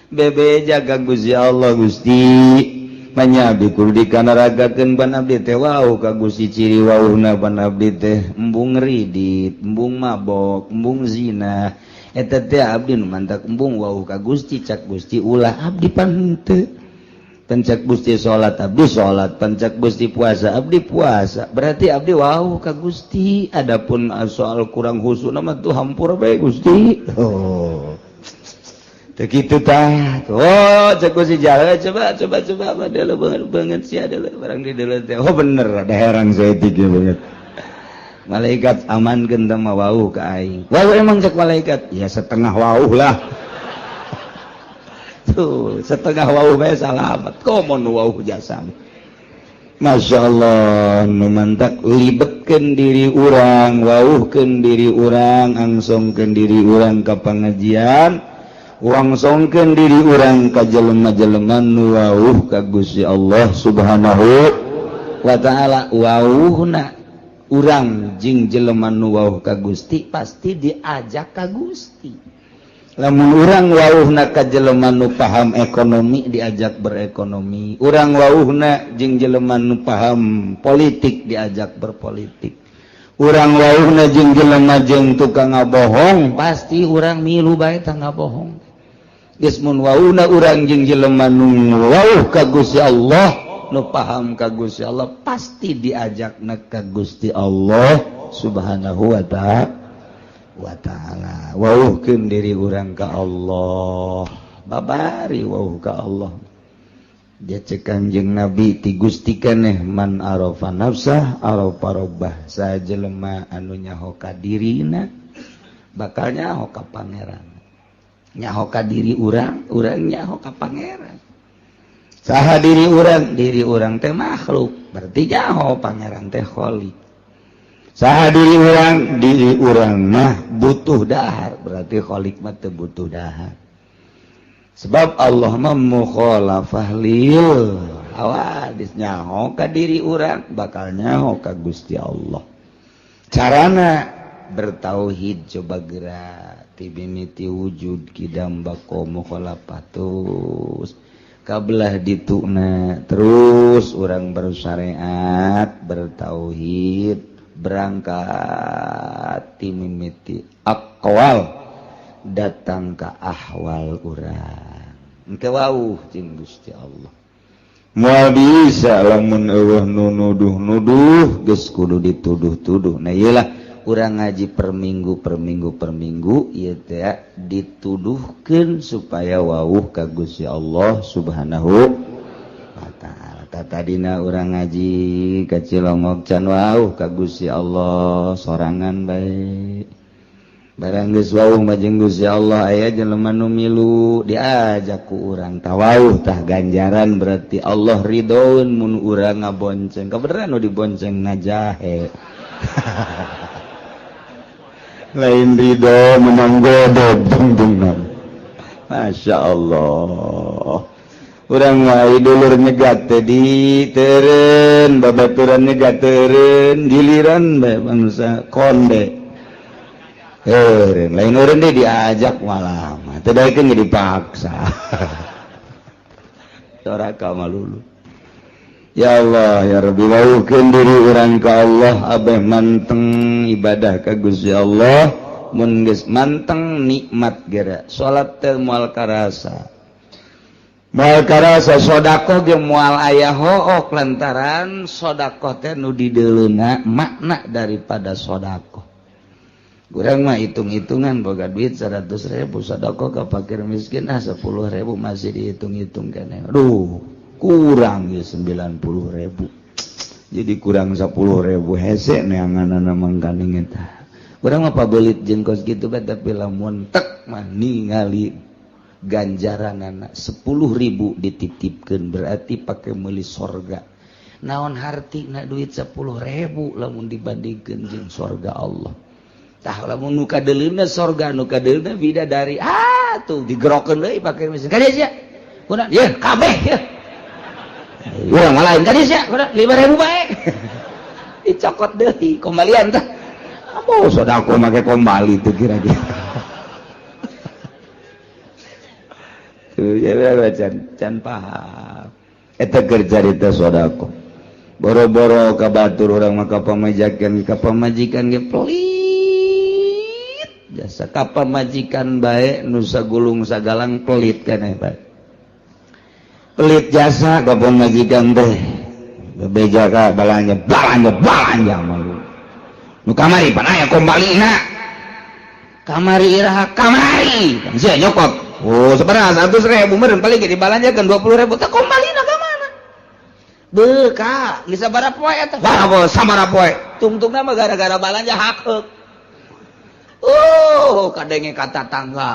bebeja ka Gusti Allah, "Gusti, manya abdi kudu dikanarakakeun, pan abdi teh wauh ka Gusti. Ciri wauhna pan abdi teh embung ngeridit, embung mabok, embung zina. Eta teh abdi nu mantak embung wauh ka Gusti." Cak Gusti, "Ulah, abdi pan henteu. Pan cek Gusti salat, abdi salat. Pan cek Gusti puasa, abdi puasa. Berarti abdi wauh ka Gusti. Adapun soal kurang khusyuk mah tuh hampura bae, Gusti." Oh, begitu tah. Oh, cek Gusti, "Jalan, coba coba coba." Apa dulu banget banget sih ada barang di dulu teh. Oh, bener, ada herang saya tiga banget. "Malaikat, aman mah wauh ka aing." "Wauh emang?" cek malaikat. "Ya, setengah wauh lah." Tuh, setengah wawuh bae salamat. Komo nu wawuh jasa. Masya Allah, nu mantak libetkeun diri urang, wawuhkeun diri urang, angsongkeun diri urang ka pangajian, wangsongkeun diri urang ka jelema-jelema nu wawuh ka Gusti Allah Subhanahu wa taala. Wawuhna urang jeung jelema nu wawuh ka Gusti pasti diajak ka Gusti. Lamun urang wawuhna ka jelema nu paham ekonomi, diajak berekonomi. Urang wawuhna jeung jelema nu paham politik, diajak berpolitik. Urang wawuhna jeung jelema jeung tukang ngabohong, pasti urang milu bae tah ngabohong. Geus mun wawuhna urang jeung jelema nu wawuh ka Gusti Allah, nu paham ka Gusti Allah, pasti diajakna ka Gusti Allah Subhanahu wa ta'ala wa ta'ala. Wawuhkeun diri urang ka Allah, babari wawuh ka Allah. Dia cek Kanjeng Nabi ti Gusti keneh, man arafa nafsah arafa rabbah. Saha jelema anu nyaho ka dirina bakal nyaho ka Pangeran. Nyaho ka diri urang, urang nyaho ka Pangeran. Saha diri urang? Diri urang teh makhluk, berarti nyaho Pangeran teh Khalik. Saha diri urang? Diri urang mah butuh dahar, berarti Khalik mah teu butuh dahar, sebab Allah mah mukhalafah lil hawadis. Nyaho ka diri urang bakal nyaho ka Gusti Allah. Carana bertauhid, coba gerak ti mimiti wujud, kidam, bako, mukhalafah, terus kabelah dituna, terus urang bersyariat, bertauhid, berangkat ti mimiti aqwal datang ke ahwal urang, engke wawuh jeung Gusti Allah. Moal bisa lamun euweuh nu nuduh-nuduh, geus kudu dituduh-tuduh. Nah, ieu lah urang ngaji per minggu, per minggu, per minggu ieu teh dituduhkeun supaya wawuh ka Gusti Allah Subhanahu wa ta'ala. Tadina urang ngaji ka Cilongok can wawuh ka Gusti Allah, sorangan bae. Barang geus wawuh mah jeung Gusti Allah, aya jelema nu milu diajak ku urang, tawawuh tah ganjaran, berarti Allah ridhoeun mun urang ngabonceng. Kabeneran nu dibonceng ngajahe, lain ridho, menang godog tungtungna. Masya Allah, urang mah dulur nyegat teh di teureun, babaturan nyegat teureun, giliran bae bangsa konde eureun, lain eureun deh diajak malah mah teu daekeun ge dipaksa. Doraka malulu. Ya Allah ya Rabbi, wawuhkeun diri urang ka Allah, abeh manteng ibadah ka Gusti Allah. Mun geus manteng, nikmat geura. Salat teh moal karasa, moal karasa. Sedekah ge moal aya hook, lantaran sedekah teh nu dideuleuna makna daripada sedekah. Urang mah hitung-hitungan, boga duit 100.000, sedekah ka fakir miskin ah 10.000, masih dihitung-hitung keneh, aduh kurang ya 90.000, jadi kurang 10.000, hese neanganana. Mangkaning eta urang mah pabelit jeung kos kitu bae, tapi lamun tek mah ningali ganjaranana 10.000 dititipkeun, berarti pake meuli sorga. Naon hartina duit 10.000 lamun dibandingkeun jeung sorga Allah? Tah, lamun nu kadeuleuna sorga, nu kadeuleuna bidadari, ah tuh digerokeun deui pake mesin ka dieu sia. Kuna ye kabeh ye. Urang ngalahin ka dieu sia, kuna 5.000 bae. Dicokot deui kembalian tah. Apa sedekah make kembali tuh kira-kira? Tuh ya can can paham. Eta keur carita sedekah. Boro-boro ka batur, urang mah ka pamajikan, ka pamajikan ge pelit jasa. Ka pamajikan bae nu sagulung sagalang pelit keneh bae, pelit jasa ka pamajikan teh. Bebeja ka balanja, balanja, balanja malu. Nu kamari pan aya kombalina, kamari iraha? Kamari sia nyokot, oh sabaraha? 100.000 meureun, paling ge dibalanjakeun 20.000. Tah, kombalina ka mana? Beuka geus sabaraha poe eta? Wah, sabaraha poe tungtungna mah gara-gara balanja hakeuk. Oh, kadenge kata tangga.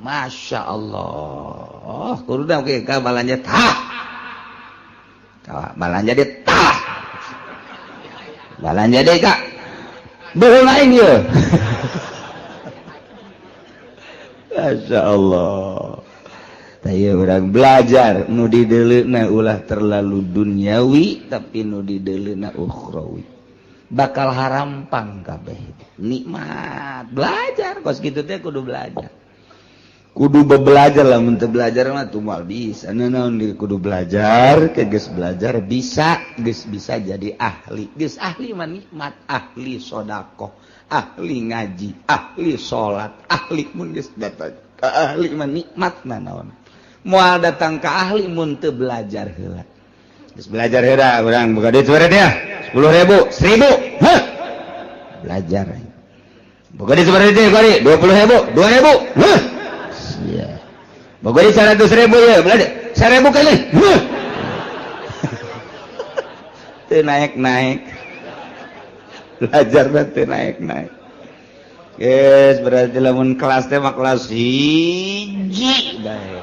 Masya Allah. Allah kudu oke ka balanja tah balanja dia tah balanja deh kak bohong aing ieu. Masya Allah. Tah urang belajar nu dideuleuna ulah terlalu duniawi tapi nu dideuleuna ukhrawi. Bakal harampang kabeh. Nikmat belajar kos kitu teh kudu belajar. Kudu belajar lah, mun teu belajar mah tuh moal bisa. Naon kudu belajar, ke geus belajar bisa, geus bisa jadi ahli. Geus ahli mah nikmat, ahli sedekah, ahli ngaji, ahli salat, ahli mun geus datang ka ahli mah nikmat naon. Moal datang ka ahli mun teu belajar heula. Geus belajar heula urang boga duit sabaraha dia? 10.000, 1.000. Heh. Belajar. Boga duit sabaraha dia? 20.000, 2.000. Heh. Iya. Boga duit 100.000 ya, belajar. 1.000 kali. Heh. Teu naik-naik. Belajar teu naik-naik. Geus berarti lamun kelas teh mah kelas 1 bae.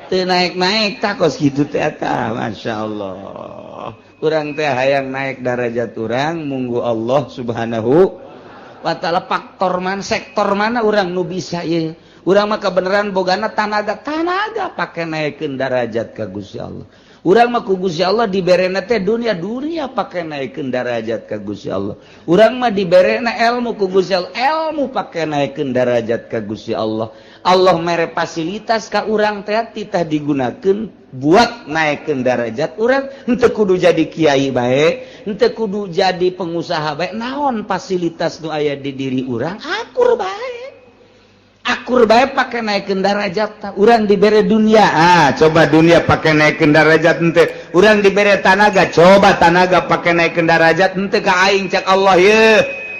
Teu naik-naik tah kos kitu teh eta, masyaallah. Urang teh hayang naik darajat urang munggu Allah Subhanahu wa taala faktor mana sektor mana urang nu bisa ieu. Urang mah kebenaran bogana tanaga tanaga pake naikeun darajat ka Gusti Allah. Urang mah ku Gusti Allah diberena teh dunia dunia pake naikeun darajat ka Gusti Allah. Urang mah diberena ilmu ku Gusti Allah, ilmu pake naikeun darajat ka Gusti Allah. Allah mere fasilitas ka urang teh titah digunakeun buat naikeun darajat urang. Henteu kudu jadi kiai bae, henteu kudu jadi pengusaha bae, naon fasilitas nu aya di diri urang akur bae. Akur bae pake naikeun darajat. Urang dibere dunia, ah coba dunia pake naikeun darajat henteu. Urang dibere tanaga, coba tanaga pake naikeun darajat henteu ka aing cak Allah ye.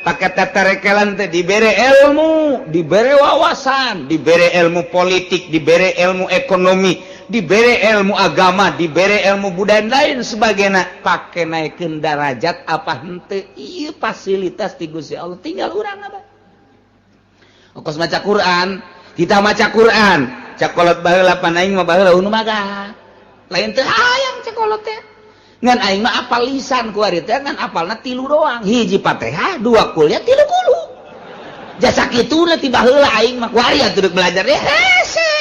Pake teterekelan teh dibere ilmu, dibere wawasan, dibere ilmu politik, dibere ilmu ekonomi, dibere ilmu agama, dibere ilmu budaya lain sebagainya, pake naikeun darajat apa henteu? Ieu fasilitas ti Gusti Allah, tinggal urang apa? Kos maca Quran, kita maca Quran, cak kolot baheula pan aing mah baheula nu maga. Lain teu hayang cak kolot teh. Ngan aing mah apal lisan ku ari teh ngan apalna 3 doang. Hiji Fatihah, 2 kuliah, 3 kulu. Jasa kituna ti baheula aing mah ku ari atuh belajar deh hese.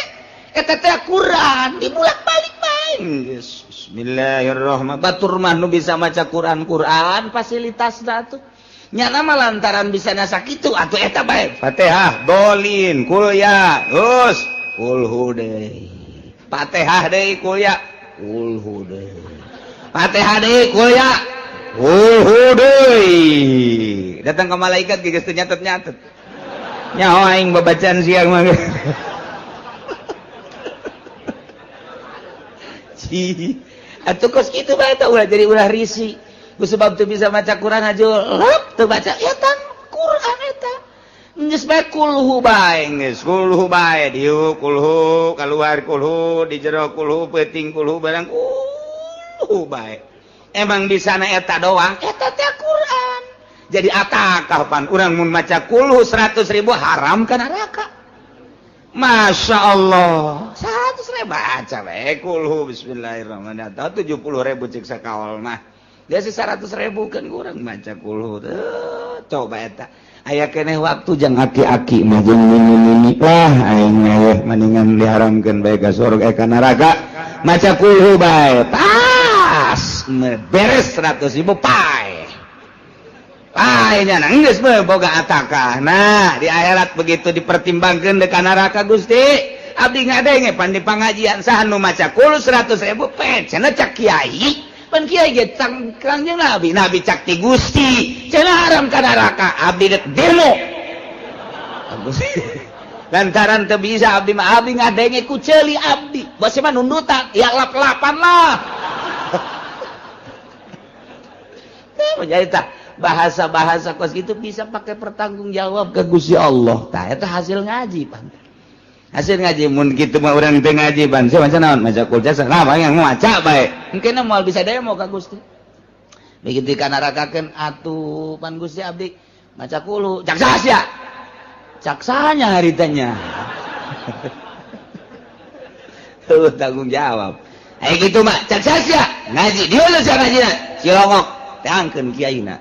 Eta teh Quran dibulak-balik bae. Bismillahirrahmanirrahim. Batur mah nu bisa maca Quran Quran fasilitasna atuh. Nyana mah lantaran bisa nasak itu atuh eta bae. Fatihah, dolin, kuliah, terus kulhu deui. Fatihah deui kuliah, kulhu deui. Fatihah deui kuliah, kulhu deui. Datang ke malaikat geus teu nyatet-nyatet. Nyaho aing babacaan siang mah. Ci, atuh kos kitu bae tah ulah jadi ulah risi. Sebab tuh bisa maca Quran aja lep tuh baca ya tan Quran eta geus bae kulhu bae geus kulhu bae dieu kulhu keluar kulhu di jero kulhu peuting kulhu barang kulhu bae emang bisa na eta doang eta teh Quran jadi atakah pan urang mun maca kulhu 100.000 haram ka neraka. Masya Allah 100.000 baca bae kulhu bismillahirrahmanirrahim 70.000 cek sakaol mah dia sih 100.000 kan kurang maca kulhu tuh coba eta aya keneh waktu jang aki-aki mah jeung nini-nini lah aing mah mendingan diharamkeun bae ka surga ka neraka maca kulhu bae tas beres 100.000 pae pae nya geus boga atakah. Nah di akhirat begitu dipertimbangkeun deuk ka neraka Gusti abdi ngadenge pan di pangajian saha nu maca kulhu 100.000 pe cenah cak kiai pan kiai ge kangjeng nabi nabi cak ti Gusti cenah haram ka neraka abdi dek demo lantaran teu bisa abdi mah abdi ngadenge ku ceuli abdi bos mah nundutan ya lap-lapan lah. Menjadi tah bahasa-bahasa kos itu bisa pakai pertanggungjawab ke Gusti Allah tah eta hasil ngaji pan hasil ngaji mun kitu mah urang teu ngaji ban sia maca naon maca kul jasa nah yang maca bae mungkin moal bisa demo ka Gusti begitu kanarakakeun atuh pan Gusti abdi maca kulu cak saha sia cak sahanya haritanya. Tuh tanggung jawab. Aya kitu mah cak sia ngaji dieu sia ngajina cilongok teangkeun kiaina.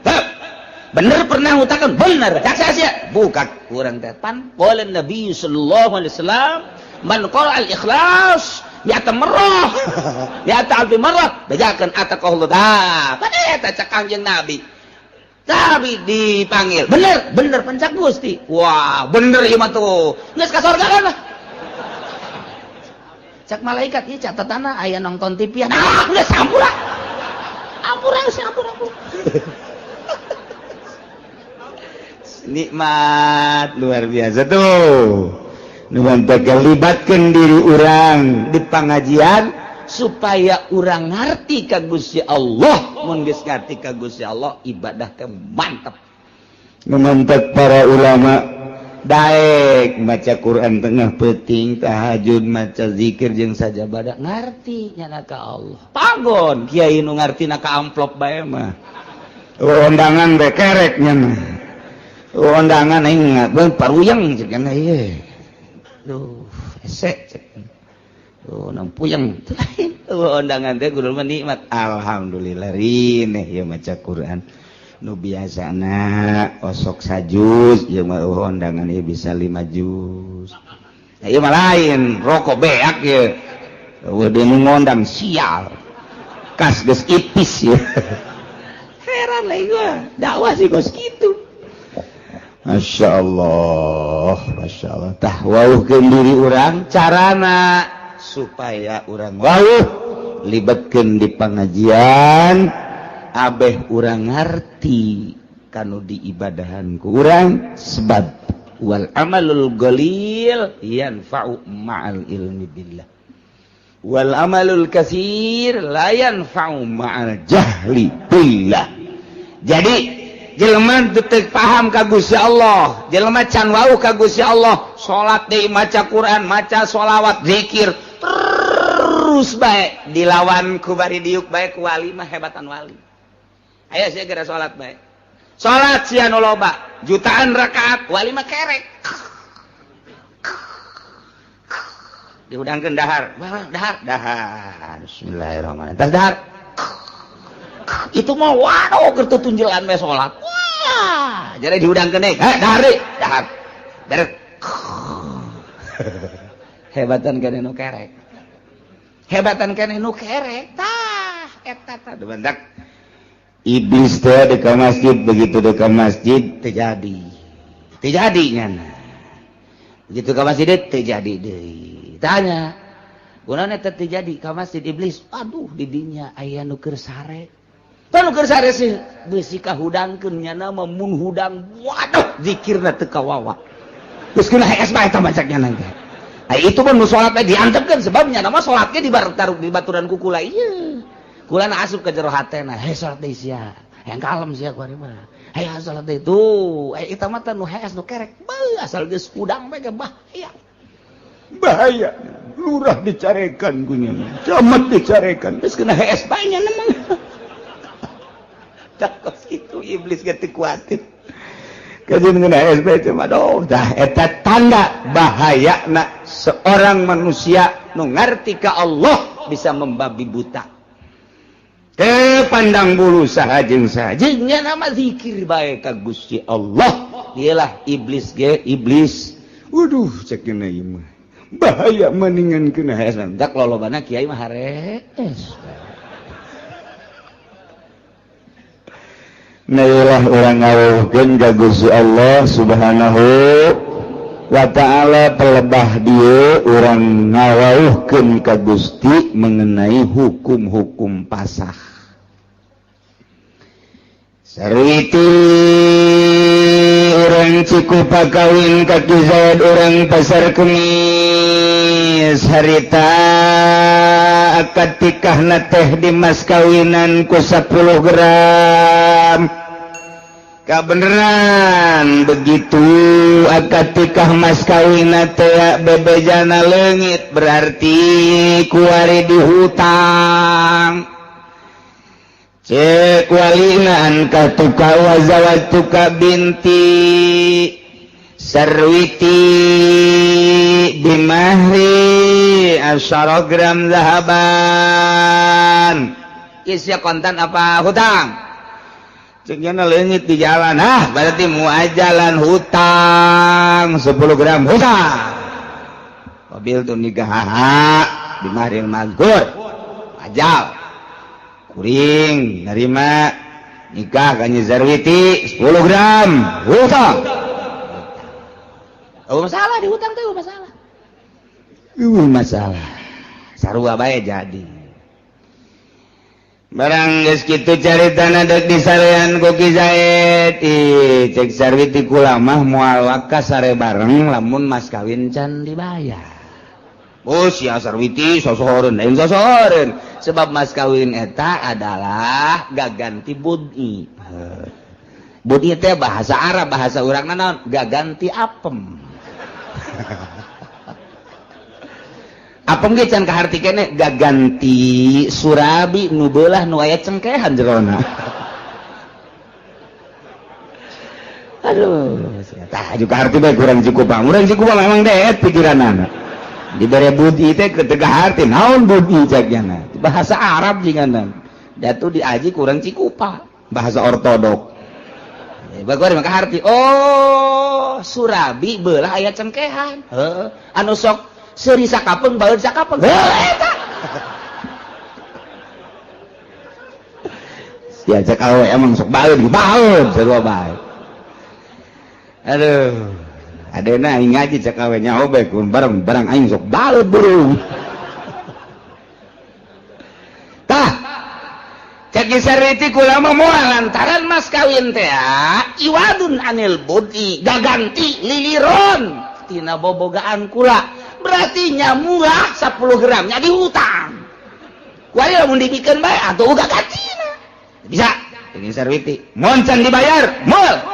Bener pernah ngutakeun bener cak sia buka kurang teh pan qala Nabi sallallahu alaihi wasallam man qara al-ikhlas ya tamarrah ya ta'alfi marrah bejakeun ataqallahu dah pada eta cak Kangjeng Nabi. Tapi dipanggil bener bener pencak Gusti. Wah bener ieu mah tuh geus ka sorga kan lah. Cak malaikat ieu catatana aya nonton TV ah geus ampura ampura geus ampura. Nikmat luar biasa tuh. Nu mantap libatkeun diri urang di pengajian supaya urang ngarti ka Gusti Allah. Mun geus ngarti ka Gusti Allah ibadah teh mantep. Nu mantap para ulama daek maca Quran tengah peuting tahajud maca zikir jeung sajabada ngarti nyana ka Allah. Pagon kiai nu ngartina ka amplop bae mah. Undangan bae kerek nya mah. Undangan aing paruyang cek kana ieu. Duh, esek cek. Oh, nang puyeng. Undangan teh kudu mah nikmat. Alhamdulillah rineh ieu maca Quran. Nu biasana osok sajuz ieu mah undangan ieu bisa 5 juz. Nah, ieu mah lain, rokok beak ieu. Eueuh deui nu ngondang sial. Kas geus ipis ieu. Heran lah gua, dakwah sih kos kitu. Masya Allah, Masya Allah. Tah wauhkeun diri urang carana supaya urang wauh libatkeun di pengajian abeh urang ngarti kanu diibadahan ku urang sebab wal amalul qalil yanfa'u ma'al ilmi billah wal amalul katsir la yanfa'u ma'al jahli billah. Jadi jelema teu paham ka Gusti Allah, jelema can wauh ka Gusti Allah, salat deui maca Quran, maca sholawat, zikir terus bae dilawan ku bari diuk bae ku wali mah hebatan wali. Ayo sia geura salat bae. Salat sia nu loba, jutaan rakaat, wali mah kerek. Dihudangkeun dahar, dahar, dahar. Bismillahirrahmanirrahim. Tas dahar. Itu mah waduh keur tutunjelan we salat. Wah, jadi dihudangkeun deui. Heh, dahar deui, dahar. Beres. Hebatan keneh nu kerek. Hebatan keneh nu kerek. Tah, eta tah bentak. Iblis teh di ka masjid, begitu di ka masjid terjadi. Terjadi nyana. Begitu ka masjid terjadi deui. Tanya, gunana teh terjadi ka masjid iblis? Aduh, di dinya aya nu keur sare. Tah nu keur sare sih beusi kahudangkeun nyana mah mun hudang waduh zikirna teu kawawa. Geus kena hees bae eta macak nyana teh. Ai itu mah nu salat teh diantepkeun sebab nyana mah salat ge di baturan ku kula ieu. Kula na asup ke jero hatena, hei salat deui sia. Hayang kalem sia ku ari mah. Hayang salat deui tuh, eta mah teh nu hees nu kerek. Beuh asal geus hudang bae ge bahaya. Bahaya. Lurah dicarekan ku nya. Camat dicarekan. Geus kena hees bae nya mah. Tah kos kitu iblis ge teu kuatir. Kajian kena hees bae teh mah aduh, tah eta tanda bahayana seorang manusia nu ngarti ka Allah bisa membabi buta. Teu pandang bulu saha jeung saha. Jeung nama zikir bae ka Gusti Allah. Dialah iblis ge iblis. Waduh cek kena ieu mah. Bahaya mendingan kena hees. Dak lolobana kiai mah harees. Nah, urang ngawuhkeun ka Gusti Allah Subhanahu wa ta'ala pelebah dieu urang ngawuhkeun ka Gusti mengenai hukum-hukum pasah. Sarwiti urang Cikupa kawin ka Ki Zaid urang Pasar Kemis harita akad tikahna teh di mas kawinan ku 10 gram. Kabeneran begitu akad tikah mas kawinna teh bebejana leungit berarti kuari dihutang. Cek walina angka tuka wa zawatuka binti Sarwiti bimahri asyara gram zahaban. Isya kontan apa hutang? Ceknya leungit di jalan. Ah, berarti muajalan hutang 10 gram hutang. Mobil tuh nikah di mahril mazkur. Ajal. Kuring nerima nikah ka Nyi Sarwiti 10 gram hutang. Oh, masalah di hutang tuh masalah. Masalah. Sarua bae jadi. Barang geus kitu caritana deuk disarean ku Ki Zaid. Ih, cek Sarwiti kula mah moal waka sare bareng lamun mas kawin can dibayar. Oh, sia Sarwiti sosohoreun, lain sosohoreun. Sebab mas kawin eta adalah gaganti budi. Budi teh bahasa Arab, bahasa urang naon? Gaganti apem. Apem ge can kaharti kene gaganti surabi nu beulah nu aya cengkehan jerona. Aduh, tah juga harti bae kurang Cikupa. Urang Cikupa memang deet pikiranana. Dibere budi teh teu kaharti naon budi cek nya. Bahasa Arab jigana. Datu diaji kurang Cikupa, bahasa ortodok. Bagor mah kaharti. Oh, surabi beulah aya cengkehan. Heuh, anu sok seuri sakapeung baeud sakapeung. Heuh eta. Sia cek awewe emang sok baeud, baeud sarua bae. Aduh, adena aing ngaji cek awewe nyaho bae kun bareng barang aing sok baeud burung. Tah, cek Ki Sarwiti kula mah moal lantaran mas kawin teh iwadun anil budi gaganti liliron tina bobogaan kula. Berarti nyamurah 10 gramnya dihutang. Kuari lamun dibikeun bae atuh uga gantina. Bisa. Ini Sarwiti. Mun can dibayar, moal.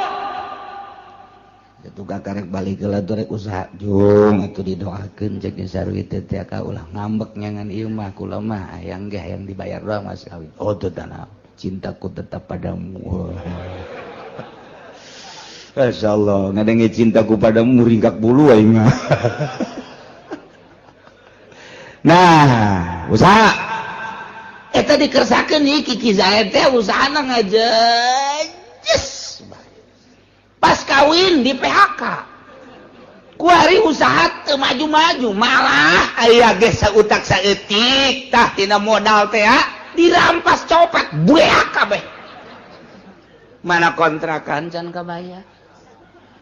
Atuh karek balik heula rek usaha jung atuh didoakeun cek Nyi Sarwiti teh ka ulah ngambek nyangan ieu mah kula mah hayang ge hayang dibayar doang mas kawin. Oh teu tanaon. Cintaku tetap padamu. Masyaallah, ngadenge cintaku padamu ringkak bulu aing mah. Nah, usaha eta dikersakeun ieu Ki Zaid teh usahana ngajejes. Pas kawin di PHK. Kuari usaha teu maju-maju, malah aya ge sautak saeutik tah tina modal teh dirampas copet bueak kabeh. Mana kontrakan can kabayar.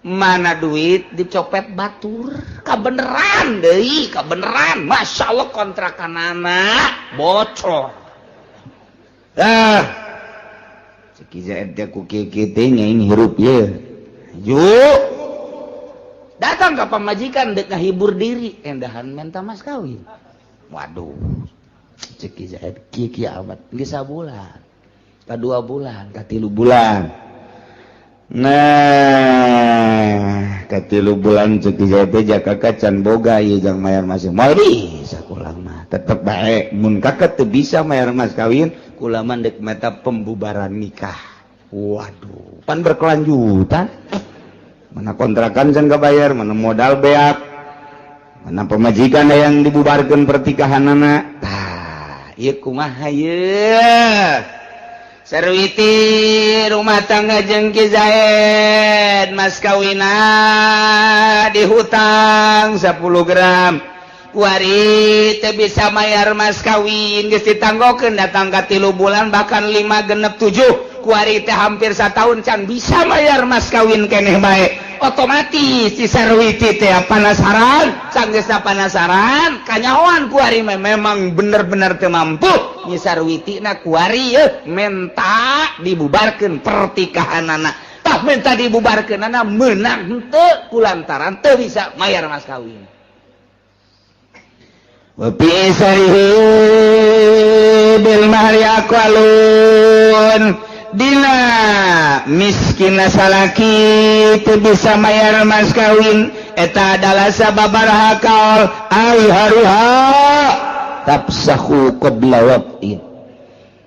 Mana duit dicopet batur kabeneran deui kabeneran Masya Allah kontrakan anak bocor ah cek Zaid teh ku kieu teh nyaing hirup ye yuk datang ke pamajikan dek ngahibur diri endahan menta mas kawin waduh cek Zaid kieu kieu amat geus sabulan ka 2 bulan ka 3 bulan. Nah, katilu bulan cek teh jaka can boga ieu jang mayar masih moal bisa kula mah tetep bae mun kakek teu bisa mayar mas kawin kula mah deuk meta pembubaran nikah. Waduh, pan berkelanjutan. Mana kontrakan can kabayar, mana modal beak, mana pemajikan yang dibubarkeun pertikahanana. Tah, ieu kumaha ieu? Sarwiti rumah tangga jeung Ki Zaid mas kawina dihutang 10 gram kuari teu bisa mayar mas kawin geus ditanggokeun datang ka 3 bulan bahkan 5 genep 7 kuari teh hampir satahun can bisa mayar mas kawin keneh bae otomatis si Sarwiti teh penasaran sanggeusna penasaran kanyahoan kuari memang bener-bener teu mampu Nyi Sarwiti na kuari menta dibubarkeun pertikahanana tah menta dibubarkeunana meunang henteu kulantaran teu bisa mayar mas kawin. Wa fi isarihi bil mahri aqwalun dina miskin salaki teu bisa mayar mas kawin eta adalah sababaraha kaul azharuha tafsahu qabla waqtin.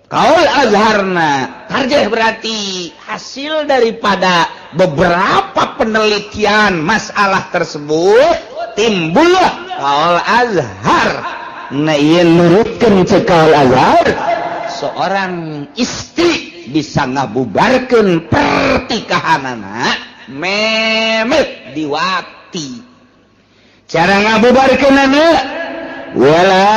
Kaul azharna tarjih berarti hasil daripada beberapa penelitian masalah tersebut timbullah kaul azhar. Nah, ieu nurutkeun cek Kaul Azhar, seorang istri bisa ngabubarkeun pertikahanana memet diwati. Cara ngabubarkeunana, wala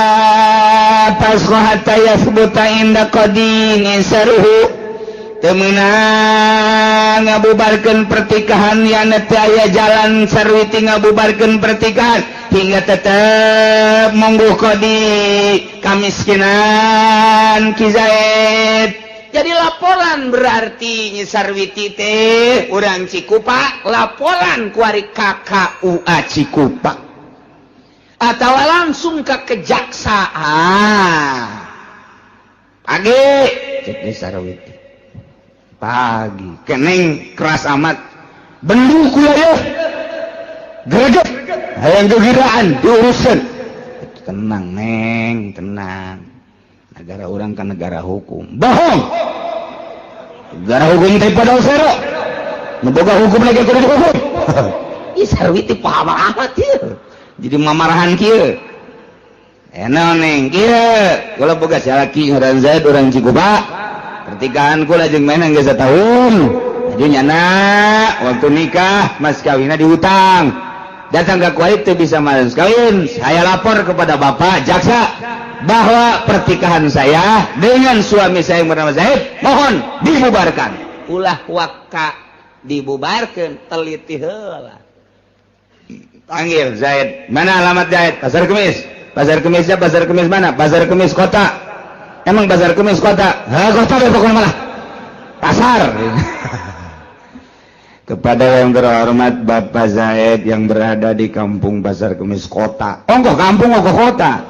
fasakha hatta yatsbuta inda qadin isaruhu. Teu meunang ngabubarkeun pertikahan yang teu aya jalan Sarwiti ngabubarkeun pertikahan hingga tetep monggo qadi kamiskinan Ki Zaid. Jadi laporan berarti Nyi Sarwiti teh urang Cikupa, laporan kuari KKUA Cikupa atau langsung ke kejaksaan. Pagi, cek Nyi Sarwiti, pagi keneng keras amat bendu kula ya, greget hayang gegiraan diurusan. Tenang, Neng, tenang, negara orang kan negara hukum. Bohong, negara hukum teh pada sero nu boga hukum lagi kudu dihukum. Ih, Sarwiti paham amat ieu, jadi mamarahan kieu. Enak, Neng, kieu kula boga salaki ngaran Zaid, urang Cikupa. Pertikahan kula jeung menang geus satahun. Aju nyana waktu nikah mas kawinna dihutang, datang ke kuari teu bisa mas kawin. Saya lapor kepada bapak jaksa bahwa pertikahan saya dengan suami saya yang bernama Zaid mohon dibubarkan. Ulah waka dibubarkan, teliti heula. Panggil Zaid. Mana alamat Zaid? Pasar Kemis. Pasar Kemisnya Pasar Kemis mana? Pasar Kemis kota. Emang Pasar Kemis kota? Ha, kota deh pokoknya, malah pasar. Kepada yang terhormat Bapak Zaid yang berada di kampung Pasar Kemis kota. Ongkoh kampung, ongkoh kota.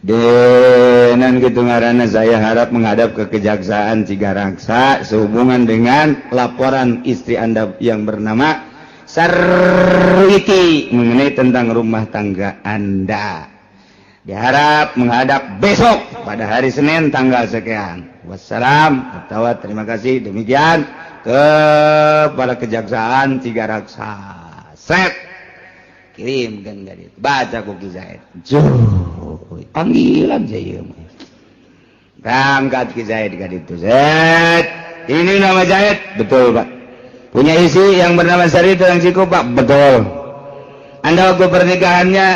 Denan gitu ngaranna, saya harap menghadap ke Kejaksaan Cigaraksa sehubungan dengan laporan istri Anda yang bernama Sarwiti mengenai tentang rumah tangga Anda. Diharap menghadap besok pada hari Senin tanggal sekian. Wassalam atau terima kasih, demikian kepada Kejaksaan Cigaraksa. Set, kirim kan itu baca ku Ki Zaid. Panggilan saya berangkat Ki Zaid ka ditu. Zaid, ini nama Zaid betul, Pak? Punya istri yang bernama Sari orang Cikupa, betul? Anda waktu pernikahannya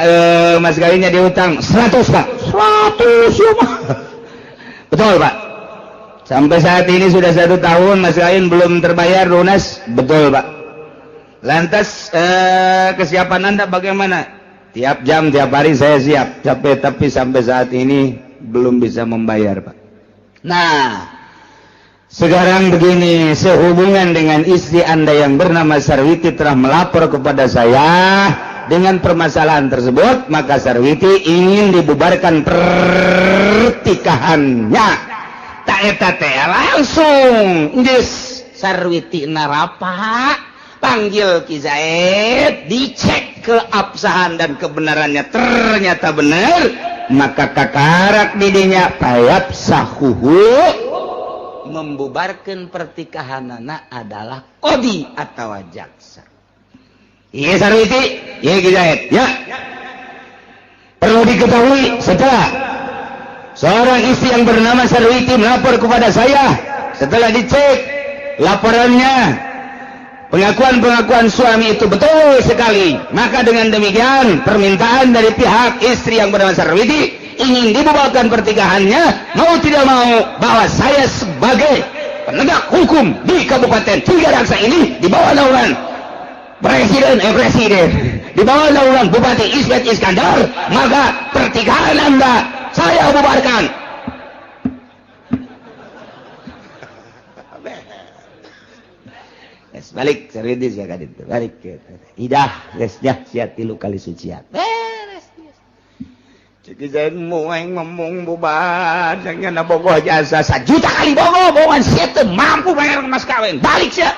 mas kawinnya dihutang 100, Pak? 100 ya, Pak? Betul, Pak. Sampai saat ini sudah satu tahun mas kawin belum terbayar lunas, betul, Pak? Lantas kesiapan Anda bagaimana? Tiap jam, tiap hari saya siap, capek, tapi sampai saat ini belum bisa membayar, Pak. Nah, sekarang begini, sehubungan dengan istri Anda yang bernama Sarwiti telah melapor kepada saya dengan permasalahan tersebut, maka Sarwiti ingin dibubarkan pertikahannya. Tak eta teh langsung geus Sarwiti narapa, panggil Ki Zaid, dicek keabsahan dan kebenarannya, ternyata benar, maka kakarak didinya fayafsakhuhu, membubarkan pertikahanana adalah qadi atau jaksa. Iya Sarwiti, iya Ki Zaid, ya. Perlu diketahui, setelah seorang istri yang bernama Sarwiti melapor kepada saya, setelah dicek laporannya, pengakuan-pengakuan suami itu betul sekali, maka dengan demikian permintaan dari pihak istri yang bernama Sarwiti ingin dibubarkan pertikahannya, mau tidak mau bahwa saya sebagai penegak hukum di Kabupaten Tiga Raksa ini di bawah naungan presiden, eh, presiden, di bawah naungan Bupati Ismet Iskandar, maka pertikahan Anda saya bubarkan. Yes, balik serius ya kan itu balik idah geus nya sia tilu kali sucian beres. Cek saya mau ngomong bubar jangan bogoh jasa sajuta kali bogoh bogohan sia teu mampu bayar mas kawin, balik sia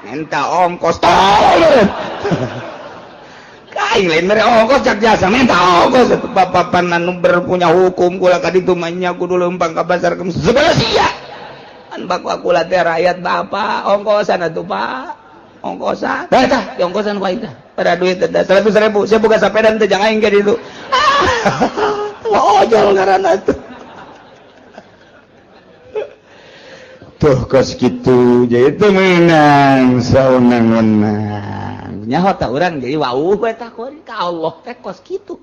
minta ongkos tolong. Kain lain mere ongkos cak jasa minta ongkos. Bapak anu berpunya hukum kula ka ditu mah nya kudu leumpang ka pasar sebelah sia kan baku kula teh rakyat, bapak ongkosan atuh, Pak, ongkosan dah tah di ongkosan ku aing tah pada duit teh 100.000 saya buka sepeda teh jangan aing ka ditu. Ah. Ojol ngaranna tuh. Tuh kos kitu jadi teu meunang saunang-unang. Nyaho tah urang jadi wauh we tah ka Allah teh kos kitu.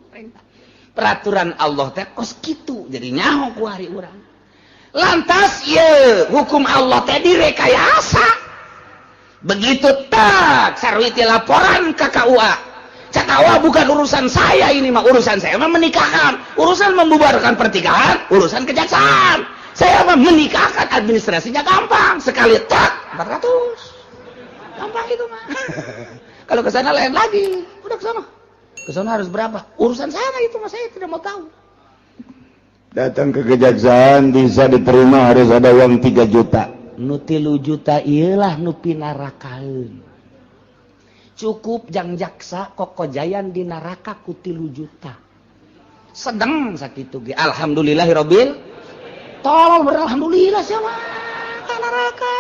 Peraturan Allah teh kos kitu jadi nyaho ku hari urang. Lantas ieu hukum Allah teh direkayasa. Begitu tak sarwiti laporan ke KUA. Cak KUA bukan urusan saya ini mah, urusan saya mah menikahkan, urusan membubarkan pernikahan, urusan kejaksaan. Saya mah menikahkan, administrasinya gampang, sekali tak 400. Gampang itu mah. Kalau ke sana lain lagi, udah ke sana. Ke sana harus berapa? Urusan sana itu mah saya tidak mau tahu. Datang ke kejaksaan bisa diterima harus ada uang 3 juta. Nu 3 juta iyalah nu pinarakaeun. Cukup jang jaksa kokojayan di neraka ku 3 juta. Sedang sakitu ge. Alhamdulillahirabbil. Tolol beralhamdulillah siapa ka neraka.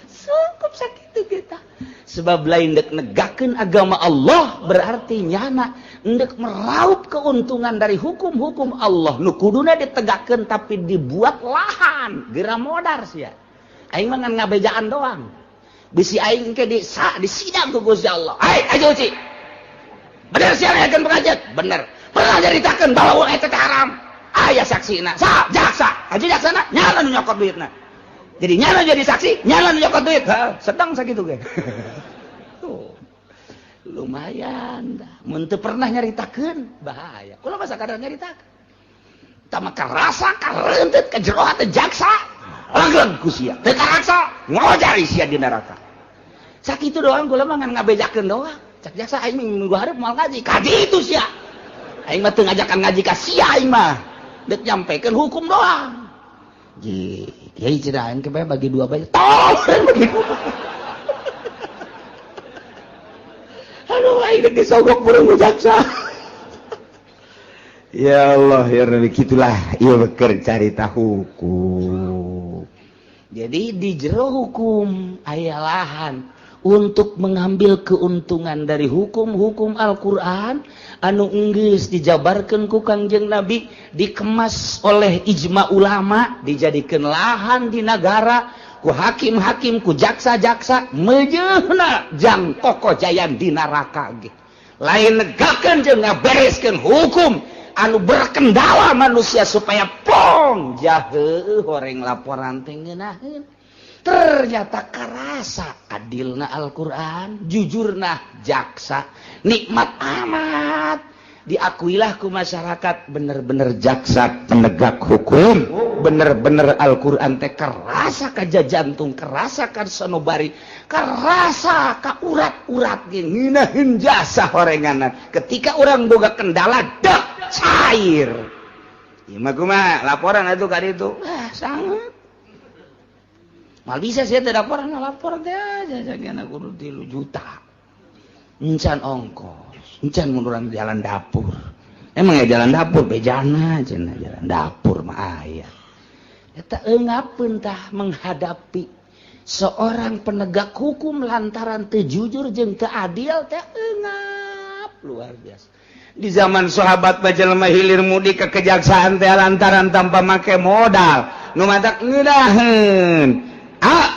Cukup sakitu kita. Sebab lain dek negakeun agama Allah berarti nyana ndek meraup keuntungan dari hukum-hukum Allah nu kuduna ditegakkeun tapi dibuat lahan geura modar sia. Aing mah ngan ngabejaan doang. Bisi aing ke di disidang ku Gusti Allah. Ai aja uci. Bener sia ngayakeun pengajian? Bener. Pernah nyaritakeun bahwa uang eta teh haram. Aya saksina. Sa jaksa. Aja jaksana nyala nu nyokot duitna. Jadi nyala jadi saksi, nyala nu nyokot duit. Ha, sedang sakitu ge. Tuh. Lumayan dah. Mun teu pernah nyaritakeun bahaya. Kula mah sakadar nyaritakeun. Tah mah karasa kareunteut ka jero hate jaksa. Lagleg ku sia. Teu karaksa ngojari sia di neraka. Sakitu doang kula mah ngan ngabejakeun doang. Cak jaksa aing minggu hareup moal ngaji. Kaji itu sia. Aing mah teu ngajakan ngaji ka sia aing mah. Deuk nyampekeun hukum doang. Ji, kiai cenah aing ke bagi dua bae. Tolong bagi dua. Aduh aing deuk disogok burung jaksa. Ya Allah ya Rabbi, gitulah ieu keur carita hukum. Jadi di jero hukum aya lahan untuk mengambil keuntungan dari hukum-hukum Al-Qur'an anu enggeus dijabarkeun ku Kangjeng Nabi, dikemas oleh ijma ulama, dijadikeun lahan di negara ku hakim-hakim, ku jaksa-jaksa meujeuhna jang kokojayan di neraka ge. Lain negakeun jeung ngabereskeun hukum anu berkendala manusia supaya pong jahe horeng laporan teh ngeunaheun. Ternyata karasa adilna Al-Qur'an, jujurna jaksa, nikmat amat diakuilah ku masyarakat bener-bener jaksa penegak hukum, bener-bener Al-Qur'an teh kerasa ka jantung, kerasa ka sanubari, kerasa ka urat-urat ge ngeunaheun jasa horenganna. Ketika orang boga kendala dak cair. Ieu mah kumaha laporan atuh ka ditu. Ah sangat. Mal bisa sih teh laporan, lapor teh aja jangan kudu 3 juta. Encan ongkos, encan mun urang jalan dapur. Emang ya jalan dapur bejana cenah jalan dapur mah aya. Eta eungapeun tah menghadapi seorang penegak hukum lantaran teu jujur jeung teu adil teh eungap luar biasa. Di zaman sahabat mah jelema hilir mudik ke kejaksaan teh lantaran tanpa make modal. Nu matak ngeunaheun. A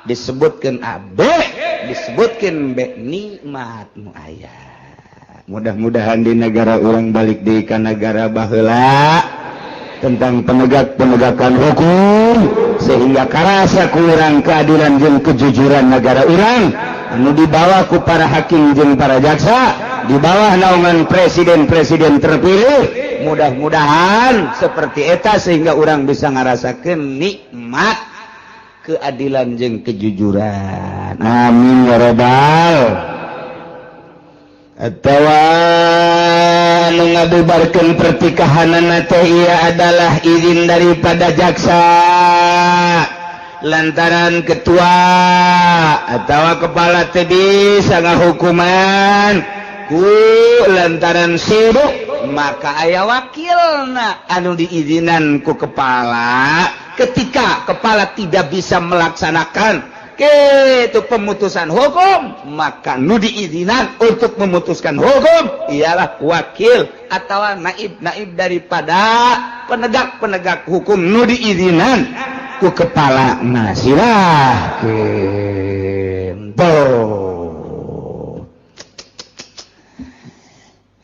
disebutkan A, B disebutkan B, nikmat nu aya. Mudah-mudahan di negara orang balik di ka negara baheula tentang penegak-penegakan hukum sehingga karasa kurang keadilan jeung kejujuran negara urang anu dibawa ku para hakim jeung para jaksa di bawah naungan presiden-presiden terpilih. Mudah-mudahan seperti eta sehingga orang bisa ngarasakeun nikmat keadilan jeung kejujuran. Amin ya robbal. Atawa nu ngabubarkeun pertikahanana teh ieu adalah izin daripada jaksa lantaran ketua atau kepala teh bisa ngahukuman ku lantaran sibuk, maka aya wakilna anu diizinan ku kepala. Ketika kepala tidak bisa melaksanakan Itu pemutusan hukum, maka nu diizinan untuk memutuskan hukum ialah wakil atau naib-naib daripada penegak-penegak hukum nu diizinan ku kepala. Nah, silahkan tuh.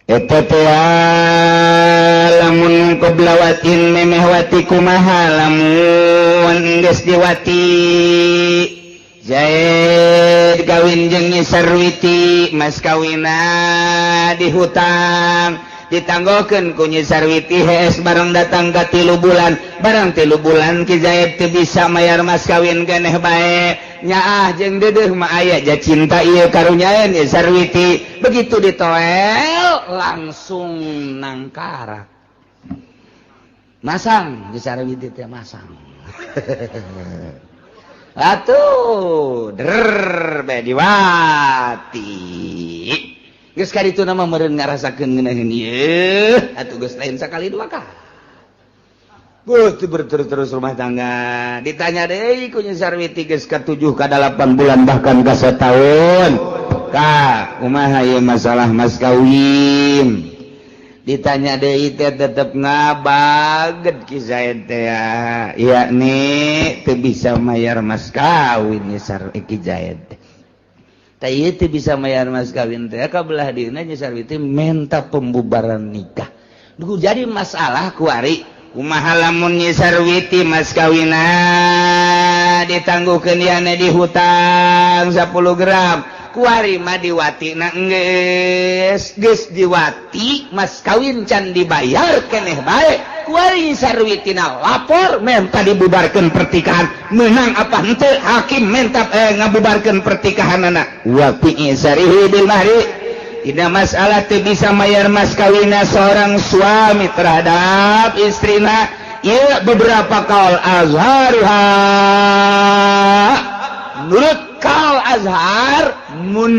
Eta teh lamun qabla watin, memeh wati kumaha? Lamun geus diwati, Zaid kawin jeung Nyi Sarwiti, mas kawina dihutang, ditanggokeun ku Nyi Sarwiti. Hees, barang datang ka 3 bulan, barang 3 bulan Ki Zaid teu bisa mayar mas kawin keneh bae. Nyaah jeung deudeuh mah aya ja cinta ieu karunyaeun Nyi Sarwiti. Begitu ditoel, langsung nangkarak, masang Nyi Sarwiti teh, masang atuh der bae diwati. Geus kaditu nama meureun ngarasakeun ngeunaheun ieu atuh, geus lain sakali dua kali. Berterus-terus rumah tangga, ditanya deui ku Nyi Sarwiti geus ka 7 ka 8 bulan, bahkan ka setahun, "Ka, kumaha ieu masalah mas kawin?" Ditanya deui teh tetep ngabaget Ki Zaid teh ya, nih teu bisa mayar mas kawin. Nyi Sar Ki Zaid teh teh ieu teu bisa mayar mas kawin teh. Ka belah dieuna Nyi Sarwiti minta pembubaran nikah. Duh, jadi masalah kuari kumaha? Lamun Nyi Sarwiti mas kawina ditangguhkeun, yane dihutang 10 gram, kuari mah diwati na geus geus diwati, mas kawin can dibayar keneh bae, kuari Sarwitina lapor minta dibubarkeun pertikahan. Menang apa henteu hakim minta ngabubarkeun pertikahan anak? Wa fi isarihi bil mahri. Tidak masalah teu bisa mayar mas kawina seorang suami terhadap istrina ya, beberapa kaul azharuha, menurut kaul azhar, mun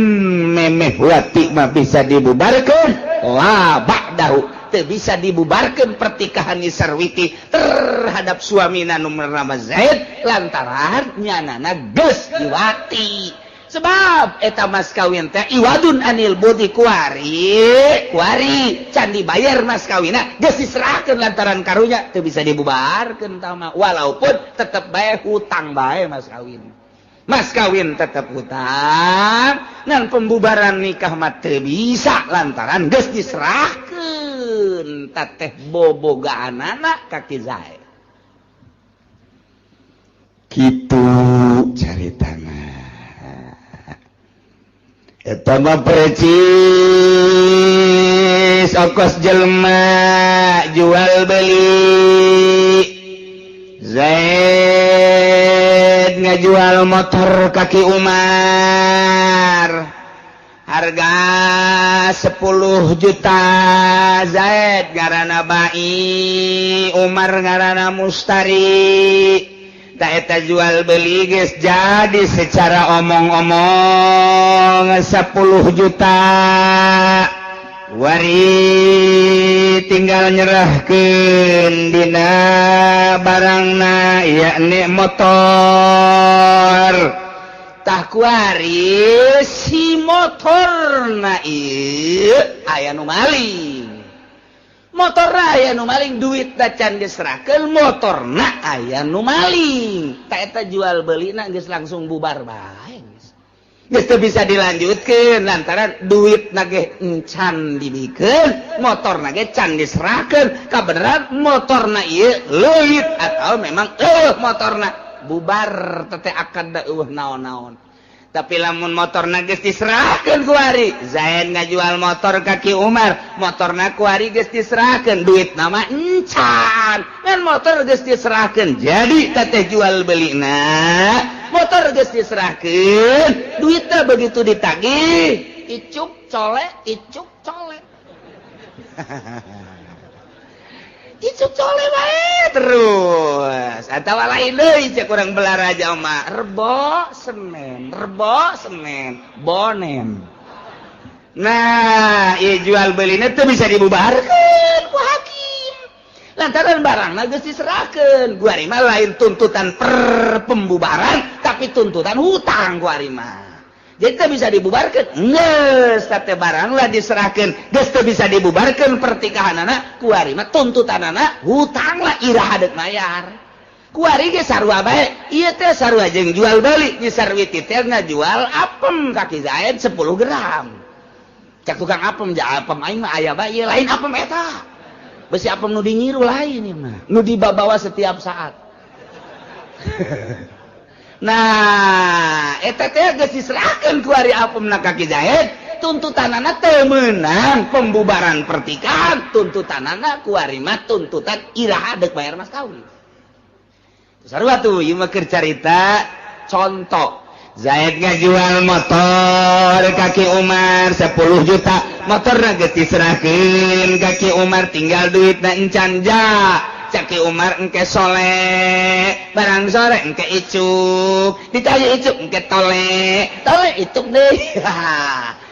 memeh wati mah bisa dibubarkan, la ba'dahu teu bisa dibubarkan pertikahan Nyi Sarwiti terhadap suamina nu bernama Zaid, lantaran nyanana geus diwati, sebab eta mas kawin teh iwadun anil budi. Kuari kuari can dibayar mas kawina geus diserahkeun, lantaran karunya teu bisa dibubarkeun tama, walaupun tetep bae hutang bae mas kawin, mas kawin tetap hutang. Dan pembubaran nikah mah teu bisa lantaran geus diserahkeun teteh bobogaanana ka Ki Zaid. Kitu caritana. Eta mah precis ongkos jelema jual beli. Zaid ngajual motor ka Ki Umar harga 10 juta. Zaid ngaranna bai, Umar ngaranna mustari. Tak eta jual beli geus jadi secara omong-omong 10 juta. Wari tinggal nyerahkeun dina barangna, yakni motor. Tah, kuari si motorna ieu aya nu maling, motor aya nu maling, duit can diserahkeun, motorna aya nu maling. Tah, eta jual belina geus langsung bubar bae, geus teu bisa dilanjutkeun lantaran duit nage encan dibikeun, motor nage can diserahkeun. Kabeneran motorna ieu leuit atau memang motorna, bubar teh akad da eueuh naon-naon. Tapi lamun motor geus diserahkeun, kuari Zaid ngajual motor ka Ki Umar, motorna kuari geus diserahkeun, duit nama encan kan, motor geus diserahkeun, jadi teteh jual belina. Motor geus diserahkeun, duitnya begitu ditagih, icuk colek, icuk colek, icuk colek bae terus. Atau lain deui, cek urang Balaraja mah, Rebo Senen, Rebo Senen bonen. Nah, ieu jual belina teu bisa dibubarkeun ku hakim. Lantaran barang geus diserahkeun, kuari mah lain tuntutan per pembubaran, tapi tuntutan hutang kuari mah. Jadi teu bisa dibubarkan. Geus teh barang lah diserahkeun, geus teu bisa dibubarkan pertikahanana. Kuari mah tuntutanana hutang lah, iraha deuk mayar? Kuari ge sarua bae. Ieu teh sarua jeung jual beli. Nyi Sarwiti teh ngajual apem ka Ki Zaid 10 gram. Cak tukang apem, ja apem aing mah aya bae. Ieu lain apem eta. Besi apem nu dinyiru lain ieu mah. Nu dibawa setiap saat. Nah, eta teh geus diserahkeun kuari apemna ka Ki Zaid, tuntutanana teu meunang pembubaran pertikahan, tuntutanana kuari mah tuntutan iraha deuk bayar mas kawin. Sarua tuh, ieu mah keur carita contoh. Zaid ngajual motor ka Ki Umar 10 juta, motorna geus diserahkeun ka Ki Umar, tinggal duitna encan ja. Cak Ki Umar, engke sore, barang sore engke icuk, ditanya icuk, engke tole, tole icuk deh.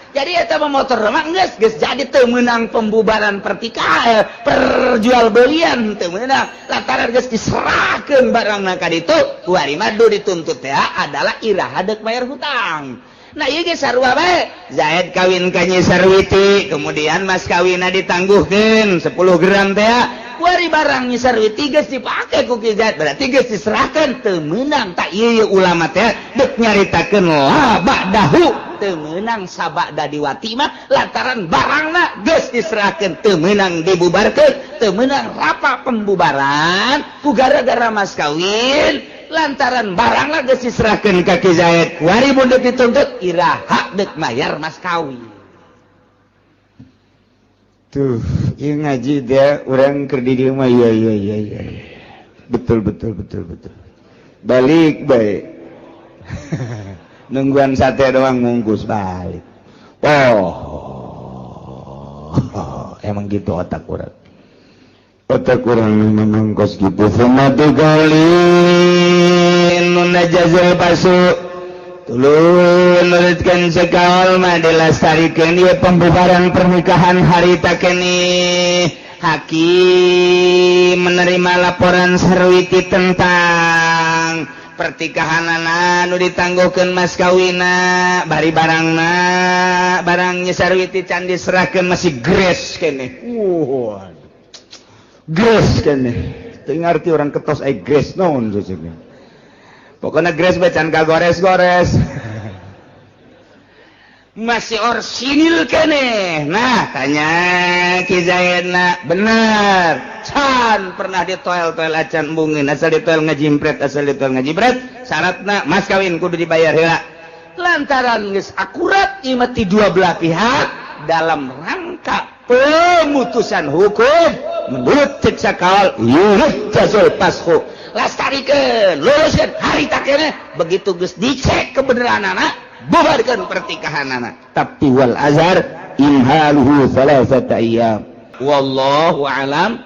Jadi eta mah motor mah geus geus jadi, teu meunang pembubaran pertikahan, perjual belian teu meunang, lantaran geus diserahkeun barangna ka ditu. Kuari mah dituntut teh adalah iraha deuk bayar hutang. Nah, ieu ge sarua bae. Zaid kawin ka Nyi Sarwiti, kemudian mas kawinna ditangguhkeun 10 gram teh. Kuari barang Nyi Sarwiti geus dipake ku Ki Zaid, berarti geus diserahkeun, teu meunang. Tak ieu ulama teh deuk nyaritakeun la ba'dahu, teu meunang sabada diwati mah, lantaran barangna geus diserahkeun, teu meunang dibubarkeun, teu meunang rapa pembubaran ku gara-gara mas kawin, lantaran barangna geus diserahkeun ka Ki Zaid. Kuari mun deuk dituntut, iraha deuk mayar mas kawin? Tuh, ieu ngaji dia urang keur di dieu mah, iya, betul betul betul betul. Balik bae. Nungguan sate doang mungkus balik. Oh, emang gitu otak urang. Otak urang memang kos gitu. Summa tigalin najazul pasu. Tuluy nurutkeun sekaol mah dilestarikan ieu pembubaran pernikahan harita keneh. Hakim menerima laporan Sarwiti tentang pertikahan anu ditangguhkeun mas kawina, bari barangna, barangnya Sarwiti can diserahkeun, masih gres keneh. Wah, gres keneh. Teu ngarti urang ketos ai gres naon seseunya. Pokoknya gres bae can kagores-gores, masih orsinil keneh. Nah, tanya Ki Zaidna, bener can pernah ditoel-toel acan embungeun, asal ditoel ngajimpret, asal ditoel ngajimpret. Syaratna mas kawin kudu dibayar heula. Lantaran geus akurat ieu mah ti dua belah pihak dalam rangka pemutusan hukum, menurut cek sakaol yurjazul fashu, lestarikan, luruskan harita keneh. Begitu geus dicek kebenaran anak, bubarkan pertikahan anak. Tapi wal azhar imhaluhu salasata ayyam. Wallahu alam.